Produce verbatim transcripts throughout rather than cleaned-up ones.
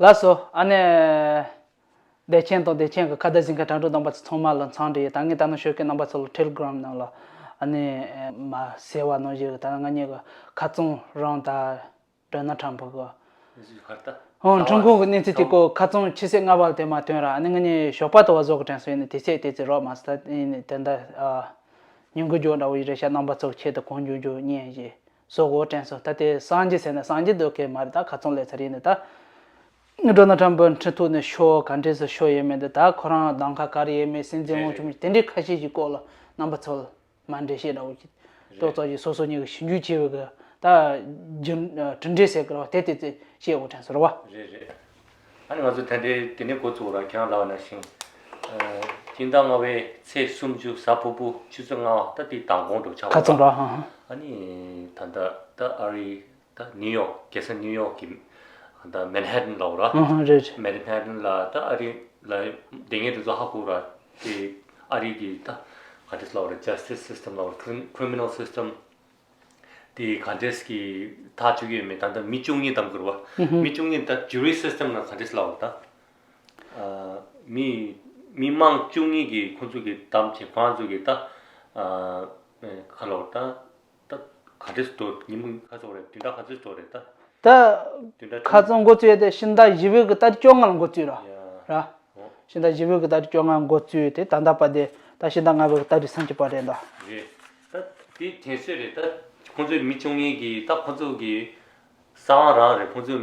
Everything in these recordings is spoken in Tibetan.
ལགས་སོ། ཨ་ནི། བདེ་ཆེན་དང་བདེ་ཆེན་གྱི་ཁ་བརྡ་གཟིགས་མཁན་དྲ་གྲོགས་རྣམ་པ་ཚོ་ཚང་མ་ལ་འཚམས་འདྲི། ད་ངས་ད་ནང་ཞོགས་ཀས་རྣམ་པ་ཚོ་ལ་ཊེ་ལི་གྷི་རམ་ནང་ལ་ཨ་ནི་མ་ཟེར་བ་ནང་བཞིན་ད་ང་གཉིས་ཀྱི་ཁ་རྩང་རང་ད་ཌོ་ནལ་ཊམ་ཕ་གི་ཧོ་ཁྲིམས་ཁང་གི་གནས་ཚུལ་དེ་ཀོ་ཁ་རྩང་ཕྱི་ཚེས་ལྔ་པ་ལ་དེ་མ་ཐོན་ར། ཨ་ནི་ང་གཉིས་ཞོགས་པ་དུ་བ་བཟོ་གི་དྲན་སོང་། ཡིན་ནི་དེ་ཚེས་དེ་ཚེས་རོགས་མ་ཟད་ཡིན་ནི་དེ་འདྲ་ཉིན་གུང་འགྱོ་འདྲ་བོ་ཡི་རེ་ཤ་རྣམ་པ་ཚོ་ཆེད་དུ་གང་འགྱོ་འགྱོ་ཉན་ཞེས། སོ་གོ་དྲན་སོང་། ད་དེ་སངས་རྒྱས་ཟེར་ན་སངས་རྒྱས་འདོད་མཁན་མ་རེད། ད་ཁ་ཚོན་ལས་ཚར་ཡིན་ནི་ད། ཌོ་ནལ་ཊམ་ཕ་ཁྲིམས་ཐོག་ནས་ཤོར་ག་འདྲས་སུ་ཤོར་ཡོད་མེད་འདི་ད་ཁོ་རང་གདམ་ཁ་ག་རེ་ཡོད་མེད་སྲིད་འཛིན་དབང་ཆ་མི་དེ་འདྲའི་ཁ་ཤས་ཀྱི་སྐོར་ལ་རྣམ་པ་ཚོ་ལ་མ་འགྲེལ་བཤད་འདྲ་བོ་ཞིག་ཏོག་ཙམ་ཞིག་སོ་སོ་ཉིད་ཀྱི་ཞིབ་འཇུག་བྱས་པའི་གི་ད་རྒྱུ་གྲུབ་འབྲས་ཟེར་གི་རེད་བ། དེ་དེ་ཚོ་བཤད་དགོས་དྲན་སོང་རེད་བ། རེད་རེད། ཨ་ནི་ང་ཚོ་ད་ལྟའི་དེ་ནས་འགོ་བཙུགས་ར། ཁྱེད་རང་ལབ་ནང་བཞིན། ཨ། སྤྱི་ཟླ་ལྔ་པའི་ཚེས་སུམ་ཅུ་གཟའ་ཕུར་བུ་ཆུ་ཚོད་ལྔ་པ་ད་དེ་མདང་དགོང་འགྲོ་ཆགས་ཁ་པ་ཚང་ར། ཧ་ཧ། ཨ་ནི་ད་ལྟ་ད་ཨ་རི་ད་ནིའུ་ཡོག་རྒྱལ་ས་ནིའུ་ཡོག་གི་ད་མན་ཧ་ཊན་ལབ་ར། ཧ་ཧ། རེད་རེད། མན་ཧ་ཊན་ལ་ད་ཨ་རི་ལ་སྡོད་མཁན་དེ་ཚོ་ཧ་གོ་ར། དེ་ཨ་རི་གི་ད་ག་འདྲས་ལབ་ར། ཇ་སི་ཊིས་སི་སི་ཊམ་ལབ་ར། ཁི་རི་མི་ནལ་སི་སི་ཊམ། དེ་ག་འདྲས་ཀྱི་ཐག་གཅོད་ཀྱི་ཡོད་མེད། ད་ལྟ་མི་བཅུ་གཉིས་བདམས་དགོས་རེད་བ། ཧུ་ཧུ། མི་བཅུ་གཉིས་ད་ཇུ་རི་སི་སི་ཊམ་ལ་ག་འདྲས་ལབ་ར་ད། ཨ། མི་མི་མང་བཅུ་གཉིས་ཀྱིས་ཁོང་ཚོ་གིས་བདམས་བྱས་ཁོ་རང་ཚོ་གིས་ད། ཨ། ག་ལབ་ར་ད། ད་ག་འདྲས་འགྲོ། ཉིན་མོ་ག་ཚོད་རེད། བདུན་ཕྲག་ག་ཚོད་འགྲོ་རེད་ད། ད་བདུན་ཕྲག་ཁ་རྩང་འགོ་བཙུགས་ཡ་དེ་ཕྱི་ཟླ་བཞི་པའི་གི་ཏ་རིག་བཅོ་ལྔ་ལ་འགོ་བཙུགས་ར། ཡ། ར། ཨོ། ཕྱི་ཟླ་བཞི་པའི་གི་ཏ་རིག་བཅོ་ལྔ་འགོ་བཙུགས་ཏེ་ད་ལྟ་བར་དེ་ད་ཕྱི་ཟླ་ལྔ་པའི་གི་ཏ་རིག་སུམ་ཅུ་བར་རེད་འདུག་རེད། ད་དེ་དྲན་གསོ་རེད། ད་ཁོང་ཚོའི་མི་བཅུ་གཉིས་ཀྱིས་ད་ཁོང་ཚོ་གི་གསང་བ་རང་རེད། ཁོང་ཚོའི་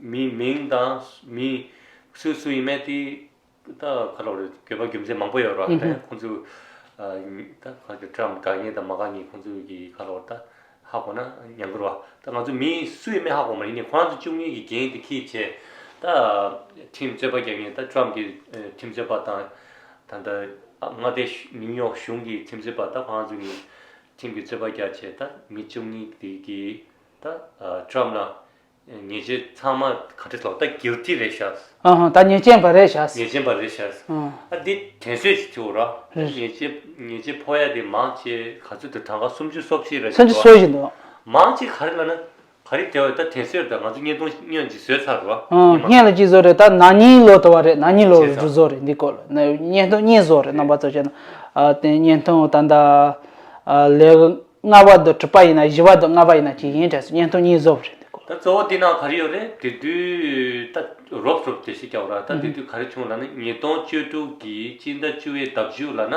མི་མིང་དང་མི་སུ་སུ་ཡིན་མིན་དེ་ད་ག་ལབ་རེད། དགོས་པ་རྒྱུ་མཚན་མང་པོ་ཡོད་ར། ཨུ་ཧུ། ད་ཁོང་ཚོ་ཨ་ད་ག་ཊམ་དགའ་མཁན་དང་མ་དགའ་མཁན་ཁོང་ཚོ་གི་ག་ལབ་ར་ད། ཧ་གོ་ན་ཉན་གི་རེད་བ། ད་ང་ཚོ་མི་སུ་ཡིན་མིན་ཧ་གོ་མ་རེད། ཡིན་ནའི་ཁོ་རང་ཚོ་བཅུ་གཉིས་ཀྱི་འགན་དེ་འཁྱེར་བྱས། ད་ཁྲིམས་རྩོད་པ་རྒྱག་མཁན་ད་ཊམ་གྱི་ཁྲིམས་རྩོད་པ་དང་། ད་ལྟ་མངའ་སྡེ་ནིའུ་ཡོག་གཞུང་གི་ཁྲིམས་རྩོད་པ་ད་ཁོ་རང་ཚོ་གི་ཁྲིམས་ཀྱི་རྩོད་པ་རྒྱག་བྱས། ད་མི་བཅུ་གཉིས་དེ་གིས་ད་ཊམ་ལ་ཉེས་ཆད་ཚང་མ་ག་འདྲས་ལབ། ད་གིལ་ཊི་རེད་ཤག་ཨ་ཧ། ད་ཉེས་ཅན་པ་རེད་ཤག་ཉེས་ཅན་པ་རེད་ཤག་ཨ། ཨ་འདི་དྲན་གསོ་ཞིག་བྱེད་དགོས་ར། རེད། ཉེས་ཆད་ཉེས་ཆད་ཕོག་ཡ་དེ་མང་ཆེ་ག་ཚོད་དུ་གྲངས་ཀ་སུམ་ཅུ་སོ་བཞི་རེད། སུམ་ཅུ་སོ་བཞི་འདུག་མང་ཆེ་ག་རེ་ལབ་ན་ག་རེ་དེ་བས་ད་དྲན་གསོ་ད་ང་ཚོ་བརྙན་ཐུང་སྔོན་ཅིག་བཟོས་ཚར་ར། ཨ། སྔོན་ལ་ཅིག་བཟོས་རེད། ད་ན་ནིང་ལོ་དུ་བ་རེད། ན་ནིང་ལོ་བྱས་ཙང་རུ་བཟོས་རེད། འདི་སྐོར་ལ་ན་བརྙན་ཐུང་གཉིས་བཟོས་རེད། རྣམ་པ་ཚོ་བྱས་ན་ཨ་དེ་བརྙན་ཐུང་ད་ལྟ་ཨ་ལས། ལྔ་པ་དང་དྲུག་པ་ཡིན་ན། བཞི་པ་དང་ལྔ་པ་ཡིན་ན་ཅིག་ཡིན་དྲན་སོང་། བརྙན་ཐུང་གཉིས་བཟོ་བ་རེད་འདུག་ད་གཙོ་བོ་དེ་ནང་ག་རེ་ཡོད་རེད། དེ་དུས་ད་རོབ་རོབ་དེ་ཞིག་རྒྱག་ར། ད་དེ་དུས་ག་རེ་བྱུང་ལབ་ན། ཉིས་སྟོང་བཅུ་དྲུག་གི་སྤྱི་ཟླ་བཅུ་པའི་ཟླ་མཇུག་ལབ་ན།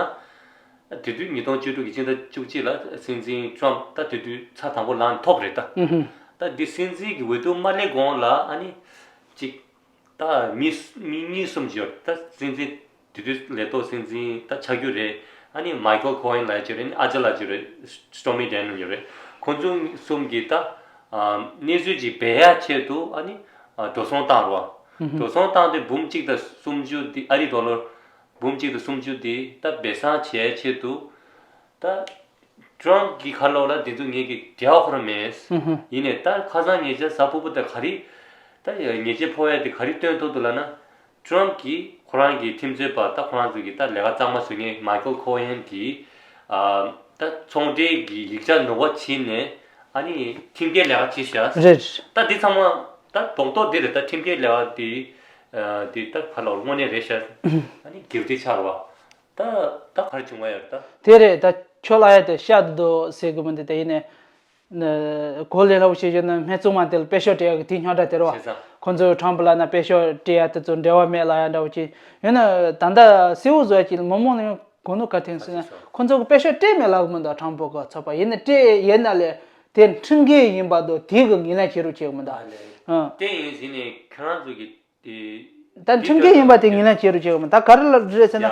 དེ་དུས་ཉིས་སྟོང་བཅུ་དྲུག་གི་སྤྱི་ཟླ་བཅུ་གཅིག་ལ་སྲིད་འཛིན་ཊམ་ད་དེ་དུས་ཚར་དང་པོ་ལངས་ཐོབ་རེད་ད། ད་འདི་སྲིད་འཛིན་གྱི་འོས་བསྡུ་མ་སླེབས་གོང་ལ་ཨ་ནི་ཅིག་ད་མི་མི་གཉིས་གསུམ་ཅིག་ཡོད། ད་སྲིད་འཛིན་དེ་དུས་ལས་ཐོག་སྲིད་འཛིན་ད་ཆགས་རྒྱུ་རེད། ཨ་ནི་མའི་ཀལ་ཁོ་ཨེན་ལབ་ཡ་ཅིག་རེད། ཨ་ཅག་ལབ་ཡ་ཅིག་རེད། སི་ཊོར་མི་ཌེ་ནེལ་ཡོད་རེད། ཁོང་ཚོ་གསུམ་གྱིས་ད་ཨ་གནས་ཚུལ་ཅིག་སྦས་ཡ་ཆེད་དུ་ཨ་ནི་ཨ་འགྲོ་སོང་བཏང་རོགས། འགྲོ་སོང་བཏང་སྟེ་འབུམ་གཅིག་དང་སུམ་ཅུ་དེ། ཨ་རིའི་ཌོ་ལར་འབུམ་གཅིག་དང་སུམ་ཅུ་དེ་ད་སྦས་གསང་བྱེད་ཡ་ཆེད་དུ་ད། ཊམ་གྱིས་ག་ལབ་ལབ་དེ་ཚོ་ངེད་ཀྱི་འབྲེལ་བ་ཁོ་རང་མེད། ཧུ་ཧུ། ཡིན་ནའི་ད་ཁ་སང་ཉེ་ཆར་གཟའ་ཕུར་བུ་དེ་ག་རེ། ད་ཉེས་ཆད་ཕོག་ཡ་དེ་ག་རེ་སྟོན་ཐུབ་འདུག་ལབ་ན། ཊམ་གྱིས་ཁོ་རང་གི་ཁྲིམས་རྩོད་པ། ད་ཁོ་རང་ཚོ་གི་ད་ལས་ཀ་གཙང་མ་བཟོ་མཁན་མའི་ཀལ་ཁོ་ཨེན་གྱིས། ཨ། ད་ཚོང་འབྲེལ་གྱི་ཡིག་ཆ་ནོར་བ་བྱིན་ནས་ཨ་ནི་ཁྲིམས་འགལ་ལས་ཀ་བྱས་ཤག་རེད། ད་འདི་ཚང་མ་ད་རྡོག་རྡོག་འདི་རེད། ད་ཁྲིམས་འགལ་ལས་ཀ་འདི། ཨ། འདི་ད་ག་ལབ་དངོས་གནས་རེད་ཤག་ཨ་ནི་གིལ་ཊི་ཆགས་རེད་བ། ད་ད་ག་རེ་བྱུང་བ་ཡོད་ད། དེ་རེད། ད་ཁྱོད་ལབ་ཡ་དེ་ཤ་དུ་དུ་ཟེར་གི་མི་འདུག་དེ་ཡིན་ནའི་ན་གོ་ལས་སླ་པོ་བྱས་བྱས་ན་སྨད་འཚོང་མ་དེ་ལ་དཔེ་ཤོག་སྤྲད་ཡ་གི་དེ་རྙོག་དྲ་དེ་རེད་བ། བྱས་ཙང་། ཁོང་ཚོས་ཊམ་ལབ་ན་དཔེ་ཤོག་སྤྲད་ཡ་དེ་ཚོ་འབྲེལ་བ་མེད་ལབ་ཡ་འདྲ་བོ་ཅིག་ཡོད་ན། ད་ལྟ་གསལ་བོ་བཟོ་ཡ་ཅིག་མི་མང་ནས་གོ་ནོ་ག་དེ་ཟེར་ན། ཁོང་ཚོ་གི་དཔེ་ཤོག་སྤྲད་མེད་ལབ་གི་མི་འདུག་ཊམ་ཕ་གི་ཚོགས་པ་ཡིན་ན་སྤྲད་ཡོད་ན་ལས་དེ་ཁྲིམས་འགལ་ཡིན་པ་དང་དེ་གི་ངོས་ལེན་བྱེད་རོགས་བྱེད་གི་མི་འདུག་ཨ་ལས། ཨ། དེ་ཡིན་ཟིན་ནས་ཁྱེད་རང་ཚོ་གི། དེ་ད་ཁྲིམས་འགལ་ཡིན་པ་དེ་ངོས་ལེན་བྱེད་རོགས་བྱེད་དགོས་མ། ད་ག་རེ་ལབ་རེད་ཟེར་ན། ཡ།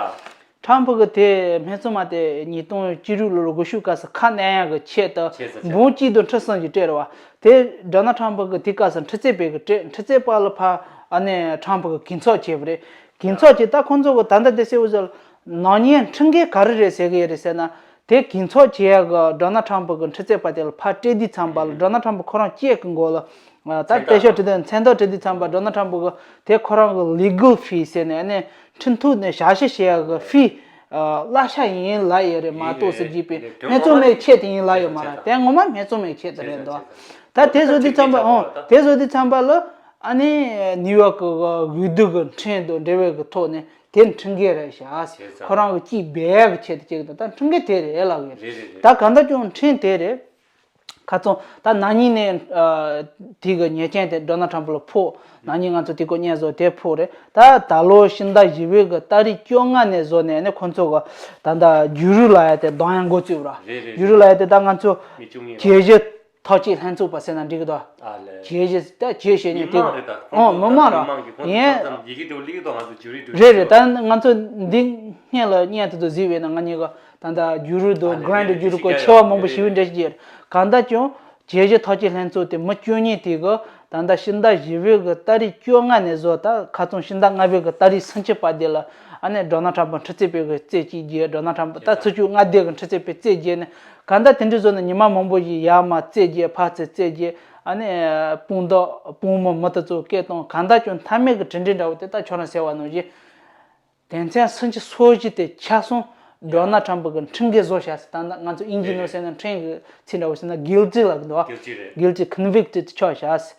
ཊམ་ཕ་གི་དེ་སྨད་འཚོང་མ་དེ་ཉིས་སྟོང་བཅུ་དྲུག་ལོར་སྒུལ་ཤུགས་སྐབས་སུ་ཁ་གནོན་ཡག་གི་ཆེད་དུ་བྱས་ཙང་བྱས། འབུམ་གཅིག་དང་ཁྲི་གསུམ་གྱི་སྤྲད་རེད་བ། དེ་ཌོ་ནལ་ཊམ་ཕ་གི་དེ་སྐབས་སུ་འཕྲི་སྩོད་པས་གི་སྤྲད། འཕྲི་སྩོད་པ་ལ་ཕ་ཨ་ནི་ཊམ་ཕ་གི་གིང་ཚོགས་བྱས་པ་རེད། གིང་ཚོགས་བྱས། ད་ཁོང་ཚོ་གི་ད་ལྟ་དེ་གསལ་བོ་ཟེར་ནག་ཉེས་ཁྲིམས་འགལ་ག་རེ་རེད་ཟེར་གི་ཡོད་རེད་ཟེར་ན། དེ་གིང་ཚོགས་བྱེད་ཡག་གི་ཌོ་ནལ་ཊམ་ཕ་གི་འཕྲི་སྩོད་པ་དེ་ལ་ཕར་སྤྲད་དུས་ཙམ་པ་ལ་ཌོ་ནལ་ཊམ་ཕ་ཁོ་རང་སྐྱེས་ཀྱི་མགོ་ལ་ད་མཚན་རྟགས་དཔེ་ཤོག་བྲིས་དུས་མཚན་རྟགས་བྲིས་དུས་ཙམ་པ་ཌོ་ནལ་ཊམ་ཕ་གི་དེ་ཁོ་རང་གི་ལི་གལ་ཕི་ཟེར་ནས་ཨ་ནི་ཁྲིམས་ཐོག་ནས་བྱ་ཞིབ་བྱེད་ཡག་གི་ཕི་གླ་ཆ་ཡིན་ལབ་ཡོད་རེད་མ་གཏོགས་ཟེར་གྱི་པའི་སྨད་འཚོང་མའི་ཆེད་དུ་ཡིན་ལབ་ཡོད་མ་རེད། དེ་ངོ་མ་སྨད་འཚོང་མའི་ཆེད་དུ་རེད་འདུག་ད་དེ་བཟོ་དུས་ཙམ་པ་ཨོ་དེ་བཟོ་དུས་ཙམ་པ་ལ། ཨ་ནི་ནིའུ་ཡོག་གི་འོས་བསྡུ་གི་ཁྲིམས་དང་འབྲེལ་བའི་གི་ཐོག་ནས་དེ་ཁྲིམས་འགལ་རེད་ཤག་བྱས་ཙང་། ཁོ་རང་གི་སྐྱིད་སྦས་གི་ཆེད་དུ་བྱེད་གི་འདུག་ད་ཁྲིམས་འགལ་དེ་རེད་ལབ་གི་རེད། རེད་རེད་རེད། ད་གང་ལྟར་ཀྱང་ཁྲིམས་དེ་རེད། ཁ་རྩང་ད་ན་ནིང་ནས་ཨ་དེ་གི་ཉེས་ཅན་དེ་ཌོ་ནལ་ཊམ་ཕ་ལ་ཕོག་ན་ནིང་ང་ཚོ་དེ་སྐོར་སྙན་སེང་དེ་ཕོག་རེད། ད་ད་ལོ་ཕྱི་ཟླ་བཞི་པའི་གི་ཏ་རིག་བཅོ་ལྔ་ནས་བཟུང་ནས་ནི་ཁོ་ཚོ་གི་ད་ད་བརྒྱུད་རིམ་ལབ་ཡ་དེ་གདམ་ཡ་འགོ་བཙུགས་ར། རེད་རེད། བརྒྱུད་རིམ་ལབ་ཡ་དེ་ད་ང་ཚོ་མི་བཅུ་གཉིས་རྒྱལ་སྤྱི་ཐག་གཅོད་ལྷན་ཚོགས་པ་ཟེར་ན་འགྲིག་གི་འདུག་ཨ་ལས། བྱས་བཞིན་ད་བྱས་བྱས་ཉིན་མི་དེ་མང་རེད་ད། ཨོ་མི་མང་ར། མི་མང་གི་ཁོང་ཚོ་ཡིན། མཚམས་མཚམས་ཡི་གེ་འདྲ་བོ་ལི་གི་འདུག་ང་ཚོ་ཇུ་རི་འདྲ་བོ་རེད་རེད། ཞིག་ད་ང་ཚོ་འདི་སྔོན་ལ་བརྙན་དེ་ཚོ་གཟིགས་པས་ན་ང་གཉིས་ཀ་ད་ད་བརྒྱུད་རིམ་དང་ཨ་ལས་གྷ་རན་ཊི་བརྒྱུད་རིམ་སྐོར་ཆེ་བ་མང་པོ་ཞིག་འདྲ་ཞིག་རེད། གང་ལྟར་ཀྱང་རྒྱལ་སྤྱི་ཐག་གཅོད་ལྷན་ཚོགས་དེ་མི་བཅུ་གཉིས་དེ་གི་ད་ད་ཕྱི་ཟླ་བཞི་པའི་གི་ཏ་རིག་བཅོ་ལྔ་ནས་བཟུང་ད་ཁ་རྩང་ཕྱི་ཟླ་ལྔ་པའི་གི་ཏ་རིག་སུམ་ཅུ་བར་དེ་ལ་ཨ་ནི་ཌོ་ནལ་ཊམ་ཕ་ཁྲི་རྩིག་པའི་གི་རྩོད་གཅིག་བརྒྱབ། ཌོ་ནལ་ཊམ་ཕ་ད་ཚུར་ཅུ་ལྔ་སྡེ་གི་ཁྲི་རྩིག་པའི་རྩོད་བརྒྱབ་ནས། གང་ལྟར་དེ་འདྲ་བཟོས་ནས་ཉི་མ་མང་པོ་ཞིག་ཡར་མར་རྩོད་རྒྱག་ཕར་ཚུར་རྩོད་རྒྱག་ཨ་ནི་དཔུང་རྡོག་དཔུང་དམག་མི་དེ་ཚོ་སྐད་གཏོང་། གང་ལྟར་ཀྱང་མཐའ་མའི་གི་གྲུབ་འབྲས་འདྲ་བོ་དེ་ད་ཁྱོད་རང་ཟེར་བ་ནང་བཞིན་དོན་ཚན་སུམ་ཅུ་སོ་བཞི་དེ་ཆ་ཚང་ཌོ་ནལ་ཊམ་ཕ་གི་ཁྲིམས་འགལ་བཟོ་བཞག་ཟེར། ད་ང་ཚོ་དབྱིན་ཇི་ནང་ཟེར་ན་ཁྲིམས་གི་ཚིག་འདྲ་བོ་ཟེར་ན་གིལ་ཊི་ལབ་གི་འདུག་བ། གིལ་ཊི་རེད། གིལ་ཊི་ཁོན་ཝིག་ཊེཌ་ཆགས་བཞག་ཟེར།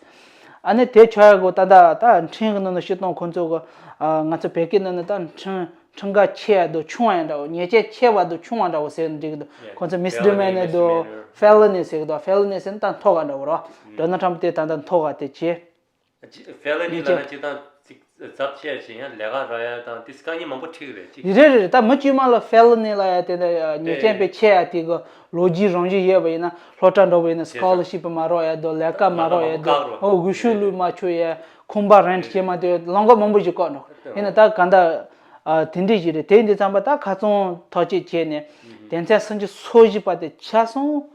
ཨ་ནི་དེ་ཆགས་ཡ་གོ་ད་ད་ད་ཁྲིམས་གི་ནང་ནས་སྤྱིར་བཏང་ཁོང་ཚོ་གི་ང་ཚོ་བོད་སྐད་ནང་ནས་ད་ཁྲིམས་ཁྲིམས་འགལ་ཆེ་བ་དང་ཆུང་བ་འདྲ་བོ། ཉེས་ཅན་ཆེ་བ་དང་ཆུང་བ་འདྲ་བོ་ཟེར་ན་འགྲིག་གི་འདུག་ཁོང་ཚོ་མིས་ཌི་མི་ནར་དང་ཕེ་ལོ་ནི་ཟེར་གི་འདུག་ཕེ་ལོ་ནི་ཟེར་ན་ད་མཐོ་བ་འདྲ་བོ་རེད། ཌོ་ནལ་ཊམ་ཕ་དེ་ད་ད་མཐོ་བ་དེ་བྱས། ཕེ་ལོ་ནི་ལབ་ན་ཅིག་དང་ཅིག་ཚབས་ཆེ་ཞིང་ཡང་ལས་ཀ་རག་ཡ་དང་དེ་དཀའ་ངལ་མང་པོ་འཕྲད་ཀྱི་རེད་ཅིག་རེད་རེད། ད་མི་དཀྱུས་མ་ལ་ཕེ་ལོ་ནི་ལབ་ཡ་དེ་འདྲ་ཉེས་ཅན་དཔེ་ཆེ་ཡ་དེ་གི་ལོ་རྒྱུས་རང་བཞིན་ཡོད་པ་ཡིན་ན་སློབ་གྲྭ་འགྲོ་བ་ཡིན་ན་སི་ཀོ་ལར་ཤིབ་མ་རག་ཡ་དང་ལས་ཀ་མ་རག་ཡ་དང་ཨོ་འོས་ཤོག་བླུགས་མ་ཆོག་ཡ། ཁང་པ་རེན་ཊི་བྱེད་མ་ཐུབ་ཡ། ལམ་ཁ་མང་པོ་ཞིག་བཀག་འགྲོ། ཡིན་ན་ད་ག་འདྲ་དེ་འདྲ་ཞིག་རེད། དེ་འདི་ཚང་མ་ད་ཁ་རྩང་ཐག་གཅོད་བྱས་ནས་དོན་ཚན་སུམ་ཅུ་སོ་བཞི་པ་དེ་ཆ་ཚང་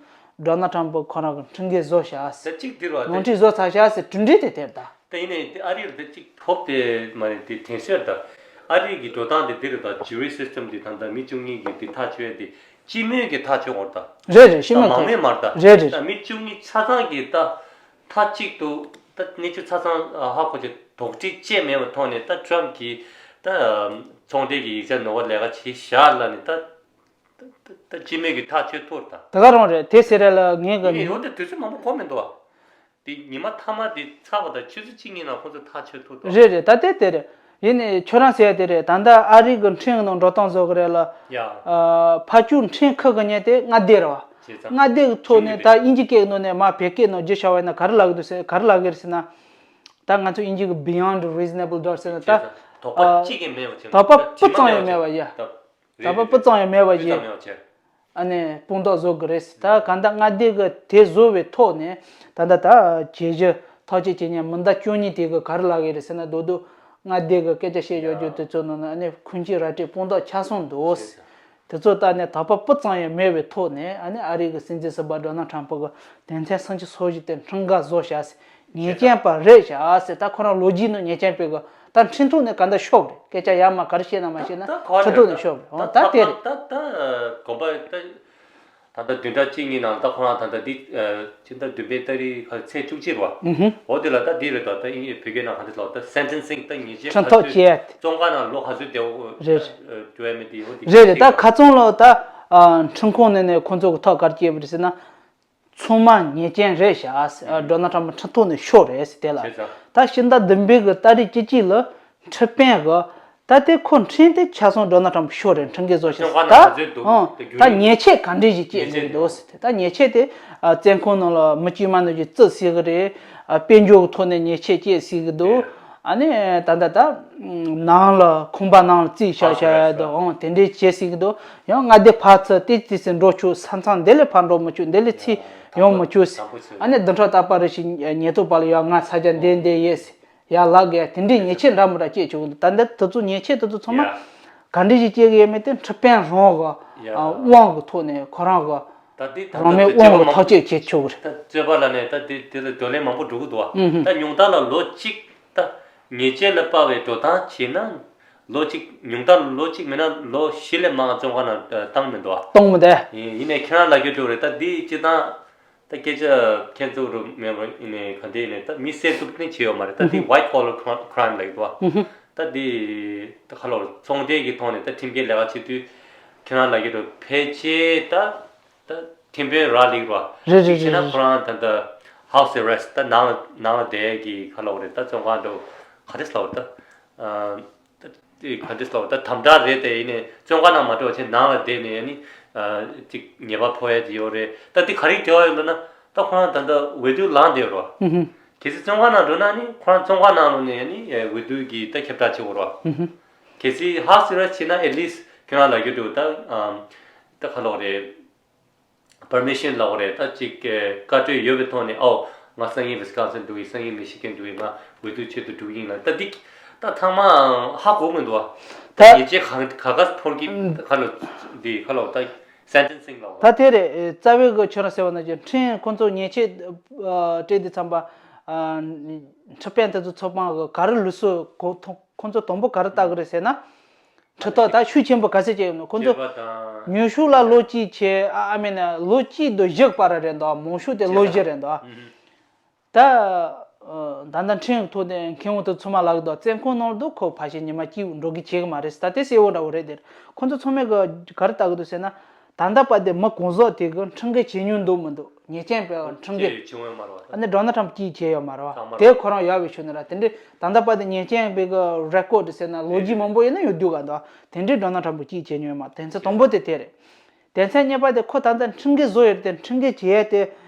ཌོ་ནལ་ཊམ་ཕ་ཁོ་རང་གི་ཁྲིམས་འགལ་བཟོ་བཞག་ཟེར། ད་གཅིག་དེ་རེད་བ། ནོར་འཁྲུལ་བཟོ་ཚར་བཞག་ཟེར་གྲུབ་འབྲས་དེ་དེ་རེད་ད། ད་ཡིན་ནའི་དེ་ཨ་རི་ལ་ད་གཅིག་ཐོབ་དེ་མ་རེད། དེ་དྲན་གསོ་ད་ཨ་རི་གི་འགྲོ་སྟངས་དེ་འདི་རེད་ད། ཇུ་རི་སི་སི་ཊམ་དེ་ད་ལྟ་མི་བཅུ་གཉིས་ཀྱི་དེ་ཐག་གཅོད་དེ་སྤྱི་མོས་ཀྱི་ཐག་གཅོད་འོར་ད། རེད་རེད། སྤྱི་མོས་མང་མོས་མར་ད། རེད་རེད། ད་མི་བཅུ་གཉིས་ཆ་ཚང་གི་ད་མཐའ་གཅིག་ཏུ་ད་གནས་ཚུལ་ཆ་ཚང་ཧ་གོ་ཆེ་དོགས་འདྲི་བྱས་མེད་པའི་ཐོག་ནས་ད་ཊམ་གྱིས་ད་ཚོང་འབྲེལ་གྱི་ཡིག་ཆ་ནོར་བ་ལས་ཀ་བྱེད་བཞག་ལ་ནི་ད། ད་ད་སྤྱི་མོས་ཀྱི་ཐག་གཅོད་ཐུབ་ད། ད་ག་རང་རེད་དེ་ཟེར་ར་ལ་ངས་ག་ཡིན་ནའི་འོ་དེ་དུས་ཚོད་མང་པོ་འགོར་མི་འདུག་ཨ། དེ་ཉི་མ་མཐའ་མ་དེ་ཚར་བ་དང་ཆུ་ཚོད་གཅིག་གཉིས་ནང་ཁོང་ཚོ་ཐག་གཅོད་ཐུབ་ད། རེད་རེད། ད་དེ་དེ་རེད། ཡིན་ནའི་ཁྱོད་རང་ཟེར་ཡ་དེ་རེད། ད་ལྟ་ཨ་རི་གི་ཁྲིམས་ནང་འགྲོ་སྟངས་བཟོ་གི་རེད་ལ། ཡ། ཨ་ཕར་ཕྱོགས་ཁྲིམས་ཁུར་གི་ཉེན་དེ་མངའ་སྡེ་རེད་བ། བྱས་ཙང་མངའ་སྡེ་གི་ཐོག་ནས་ད་དབྱིན་ཇི་སྐད་ནང་ནས་མར་བོད་སྐད་ནང་བསྒྱུར་བྱ་བ་ཡིན་ན་ག་རེ་ལབ་གི་འདུག་ཟེར་ག་རེ་ལབ་གི་རེད་ཟེར་ན། ད་ང་ཚོ་དབྱིན་ཇི་གི་beyond reasonable doubt ཟེར་ན་ད། བྱས་ཙང་དོགས་པ་གཅིག་ཀྱང་མེད་པ་བྱས། དོགས་པ་སྤུ་གཙང་ཡང་མེད་པ་ཡ། ད། རེད་རེད། དོགས་པ་སྤུ་གཙང་ཡང་མེད་པ་སྤུ་གཙང་ཡིན། མེད་པ་བྱས། ཨ་ནི་དཔུང་རྡོག་བཟོ་དགོས་རེད། ད་གང་ལྟར་མངའ་སྡེ་གི་དེ་བཟོ་བའི་ཐོག་ནས་ད་ལྟ་ད་བྱེད་གཞི་ཐག་གཅོད་བྱེད་མཁན་མི་སྣ་བཅུ་གཉིས་དེ་གི་ག་རེ་ལབ་ཀྱི་རེད་ཟེར་ན། རྡོག་རྡོག་མངའ་སྡེ་གི་སྐད་ཆ་བཤད་ཡོད་རྒྱུ་དེ་ཚོ་ནང་ན་ཨ་ནི་ཁུངས་སྐྱེལ་ར་སྤྲོད་དཔུང་རྡོག་ཆ་ཚང་འདུག་ཟེར། དེ་ཚོ་ལྟ་ནས་དོགས་པ་སྤུ་གཙང་ཡང་མེད་པའི་ཐོག་ནས་ཨ་ནི་ཨ་རི་གི་སྲིད་འཛིན་ཟུར་པ་ཌོ་ནལ་ཊམ་ཕ་གི་དོན་ཚན་སུམ་ཅུ་སོ་བཞི་དེ་ཁྲིམས་འགལ་བཟོ་བཞག་ཟེར། ཉེས་ཅན་པ་རེད་བཞག་ཟེར། ད་ཁོ་རང་ལོ་རྒྱུས་ནང་ཉེས་ཅན་པའི་གི་ད་ཁྲིམས་ཐོག་ནས་ག་འདྲ་ཤོབ་རེད། སྐད་ཆ་ཡར་མར་ག་རེ་བཤད་ན་མ་བཤད་ན་ད་ཁྲིམས་ཐོག་ནས་ཤོབ་རེད། འོ་ད་དེ་རེད། ད་ད་དགོན་པ་ད་ད་ལྟ་བདུན་ཕྲག་གཅིག་གཉིས་ནང་ད་ཁོ་རང་ད་ལྟ་འདི་ཕྱི་ཟླ་བདུན་པའི་ཏ་རིག་ཁ་ཚེས་བཅུ་གཅིག་རེད་བ། འོ་དེ་ལ་ད་འདི་རེད་ད། ད་ཨིན་ཇི་བོད་སྐད་ནང་ག་འདྲ་ལབ་ད་སེན་ཊེན་སིང་ད་ཉེས་ཆད་ཁྲིམས་ཐག་བཅད། བཙོན་ཁང་ནང་ལོ་ག་ཚོད་བསྡད་འོ་རེད། འགྲོ་ཡ་མེད་དེ་འོ་དེ་རེད་རེད། ད་ཁ་རྩང་ལོ་ད་ཁྲིམས་ཁང་ནས་ནས་ཁོ་ཚོ་གི་ཐག་ག་རེ་བཅད་པ་རེད་ཟེར་ན། ཚང་མ་ཉེས་ཅན་རེད་བཞག་ཟེར། ཨ་ཌོ་ནལ་ཊམ་ཕ་ཁྲིམས་ཐོག་ནས་ཤོར་རེད་ཟེར། དེ་ལ་བྱས་ཙང་ད་ཕྱི་ཟླ་བདུན་པའི་གི་ཏ་རིག་བཅུ་གཅིག་ལ་ཁྲིམས་དཔོན་གི་ད་དེ་ཁོ་ཁྲིམས་དེ་ཆ་ཚང་ཌོ་ནལ་ཊམ་ཕ་ཤོར་རེད། ཁྲིམས་འགལ་བཟོ་བྱས་ཟེར། ད་ཨང་ད་ཉེས་ཆད་ག་འདྲ་ཞིག་བཅད་ཟིན་གི་འདུག་ཟེར། ད་ཉེས་ཆད་དེ་ཨ་བཙོན་ཁང་ནང་ལ་མི་དཀྱུས་མ་ནང་བཞིན་བཙུགས་ཟིན་གི་རེད། ཨ་དཔལ་འབྱོར་གི་ཐོག་ནས་ཉེས་ཆད་བཅད་ཟིན་གི་འདུག་ཨ་ནི་ད་ད་ད་ནང་ལ་ཁང་པ་ནང་ལ་བཙུགས་བཞག་བཞག་ཡ་དང་ཨང་དེ་འདྲས་བྱས་ཟིན་གི་འདུག་ཡང་མངའ་སྡེ་ཕར་ཚུར་ཏོག་ཙམ་ཙམ་འགྲོ་ཆོག་ས་མཚམས་འདི་ལས་ཕར་འགྲོ་མི་ཆོག་འདི་ལས་ཚུར་ཡོང་མི་ཆོག་ཟེར། ཨ་ནི་བདུན་ཕྲག་རྟག་པར་རེ་ཞིག་ཉེན་རྟོག་པ་ལ་ཡང་ང་ས་ཆ་འདི་འདི་ཡོད་ཟེར་ཡར་ལབ་གི་དེ་འདྲས་ཉེས་ཆད་འདྲ་མི་འདྲ་བཅད་ཆོག་གི་འདུག་ད་འདི་དེ་ཚོ་ཉེས་ཆད་དེ་ཚོ་ཚང་མ་ག་འདྲས་ཞིག་བཅད་གི་ཡོད་མེད་དེ་ཁྲིམས་དཔོན་རང་གི་ཨ་དབང་གི་ཐོག་ནས་ཁོ་རང་གི་ད་འདི་ད་རང་མོས་དབང་གི་ཐག་གཅོད་བྱེད་ཆོག་གི་རེད། ད་རྩོད་པ་ལ་ནས་ད་འདི་འདི་ལ་བགྲོ་གླེང་མང་པོ་འགྲོ་གི་འདུག་བ། ད་ཉུང་མཐའ་ལ་ལོ་གཅིག་ད་ཉེས་ཆད་ལ་དཔག་པའི་འགྲོ་སྟངས་བྱས་ན། ལོ་གཅིག་ཉུང་མཐའ་ལོ་གཅིག་མིན་ན་ལོ་བཞི་ལས་མང་བཙོན་ཁང་ནང་བཏང་མི་འདུག་ཨ། གཏོང་མི་འདུག་ཨ། ཡིན་ཡིན་ནའི་ཁྱེད་རང་ལབ་རྒྱུ་འདྲ་བོ་རེད། ད་འདི་སྤྱིར་བཏང་ད་སྐད་ཆ་ཁྱེད་ཚོ་རུ་མེད་པ་ཡིན་ནའི་ག་འདྲ་ཡིན་ནའི་ད་མི་བསད་གཏུབ་ནི་བྱས་ཡོད་མ་རེད། ད་འདི་white collar crime ལབ་ཀྱི་འདུག་ཨ། ད་འདི་ད་ཁ་ལོ་ཚོང་འབྲེལ་གྱི་ཐོག་ནས་ད་ཁྲིམས་འགལ་ལས་ཀ་བྱེད་དུས་ཁྱེད་རང་ལབ་རྒྱུ་འདྲ་བོ་ཕལ་ཆེར་ད། ད་ཁྲིམས་དཔོན་རག་ལས་རོ། རེད་རེད་རེད་རེད། བྱས་ན་ཁོ་རང་ད་ལྟ་ house arrest ད་ནང་ལ་ནང་ལ་བསྡད་ཀྱི་ག་ལབ་རེད། ད་བཙོན་ཁང་དུ་ག་རེ་ལབ་རེད། ད་ཨ་ད་དེ་ག་འདྲ་ལབ་ད་དམ་དྲག་རེད། དེ་ཡིན་ནའི་བཙོན་ཁང་ནང་མ་འགྲོ་བྱས་ནང་ལ་བསྡད་ནས་ནི་ཨ་ཅིག་ཉེས་པ་ཕོག་ཡ་ཅིག་ཡོད་རེད། ད་དེ་ག་རེ་འབྲེལ་བ་ཡོད་ལབ་ན་ད་ཁོ་རང་ད་ལྟ་འོས་བསྡུ་ལངས་བསྡད་ཡོད་རེད། གལ་སྲིད་བཙོན་ཁང་ནང་འགྲོ་ན་ནི་ཁོ་རང་བཙོན་ཁང་ནང་ལོགས་ནས་ནི་ཨ་འོས་བསྡུ་གི་ད་ཁྱབ་བསྒྲགས་བྱེད་དགོས་རེད། གལ་སྲིད་house arrest བྱས་ན་at least ཁྱོད་རང་ལབ་རྒྱུ་འདུག་ད་ཨམ་ད་ག་ལབ་རེད། permission ལབ་རེད། ད་ཅིག་གི་བཀའ་འཁྲོལ་ཡོད་པའི་ཐོག་ནས་ཨའོ་ང་སང་ཉིན་Wisconsin འགྲོ་ཡིན། སང་ཉིན་Michigan འགྲོ་ཡིན། ང་འོས་བསྡུ་ཆེད་དུ་འགྲོ་གི་ཡིན་ལབ། ད་འདི་ད་ཚང་མ་ཧ་གོ་གི་འདུག་བ། ད་ད་ཉེས་ཆད་ག་ག་ག་ཕོག་གི་ཨུམ། ག་ལོ་འདི་ག་ལོ་ད་sentencing ལབ་རེད། ད་དེ་རེད། རྩ་བའི་གི་ཁྱོད་རང་ཟེར་བ་ནང་བཞིན་ཁྲིམས་ཁོ་ཚོ་ཉེས་ཆད་ཨ་སྤྲད་དུས་ཙམ་པ་ཨ་ཁྲིམས་དཔོན་དེ་ཚོ་ཚོ་པང་གི་ག་རེ་ལུགས་སྲོལ་གོ་ཐོག་ཁོ་ཚོ་དང་པོ་ག་རེ་ལྟ་གི་རེད་ཟེར་ན། ཁྲི་ཐོག་ད་ཤུགས་ཆེན་པོ་ག་ཚད་ཅིག་ཡོད་ན་ཁོ་ཚོ་སྤྱོད་པ་དང་ཉུང་ཤོས་ལ་ལོ་གཅིག་བྱས། ཨ་ཨ་མེད་ན་ལོ་གཅིག་དང་བཞི་བར་རེད་འདུག་མང་ཤོས་དེ་ལོ་བཞི་རེད་འདུག་ད་ད་ལྟ་ཁྲིམས་ཐོག་ནས་མཁན་པོ་དེ་ཚོ་མ་ལབ་ཀྱི་འདུག་བཙོན་ཁང་ནང་དུ་ཁོ་ཕལ་ཆེར་ཉི་མ་གཅིག་འགྲོ་གི་བྱེད་ཀྱི་མ་རེད། ད་དེ་གསལ་བོ་འདྲ་བོ་རེད། དེར་ཁོ་ཚོ་ཚང་མས་ག་ག་རེ་ལྟ་གི་འདུག་ཟེར་ན། ད་ལྟ་བར་དུ་མི་གང་ཟག་དེ་གི་ཁྲིམས་འགལ་བྱེད་མྱོང་འདུག་མི་འདུག་ཉེས་ཅན་པའི་ཁྲིམས་འགལ་ཅི་ཡང་བྱུང་ཡོད་མ་རེད་བ། ཨ་ནི་Donald Trump གཅིག་བྱས་ཡོད་མ་རེད་བ། ཚང་མ་དེ་རེད། ཁོ་རང་ཡོད་པའི་ཤུལ་ནས་ར་དེ་འདྲའི་ད་ལྟ་བར་དུ་ཉེས་ཅན་པའི་གི་record ཟེར་ན་ལོ་རྒྱུས་མང་པོ་ཡིན་ན་ཡོད་རྒྱུ་ག་འདུག་དེ་འདྲའི་Donald Trump གཅིག་བྱས་མྱོང་ཡོད་མ་རེད། དོན་ཚན་དང་པོ་དེ་དེ་རེད། དོན་ཚན་གཉིས་པ་དེ་ཁོ་ད་ལྟ་ཁྲིམས་འགལ་བཟོ་ཡོད་རེད་དེ་ཁྲིམས་འགལ་བྱས་དེ་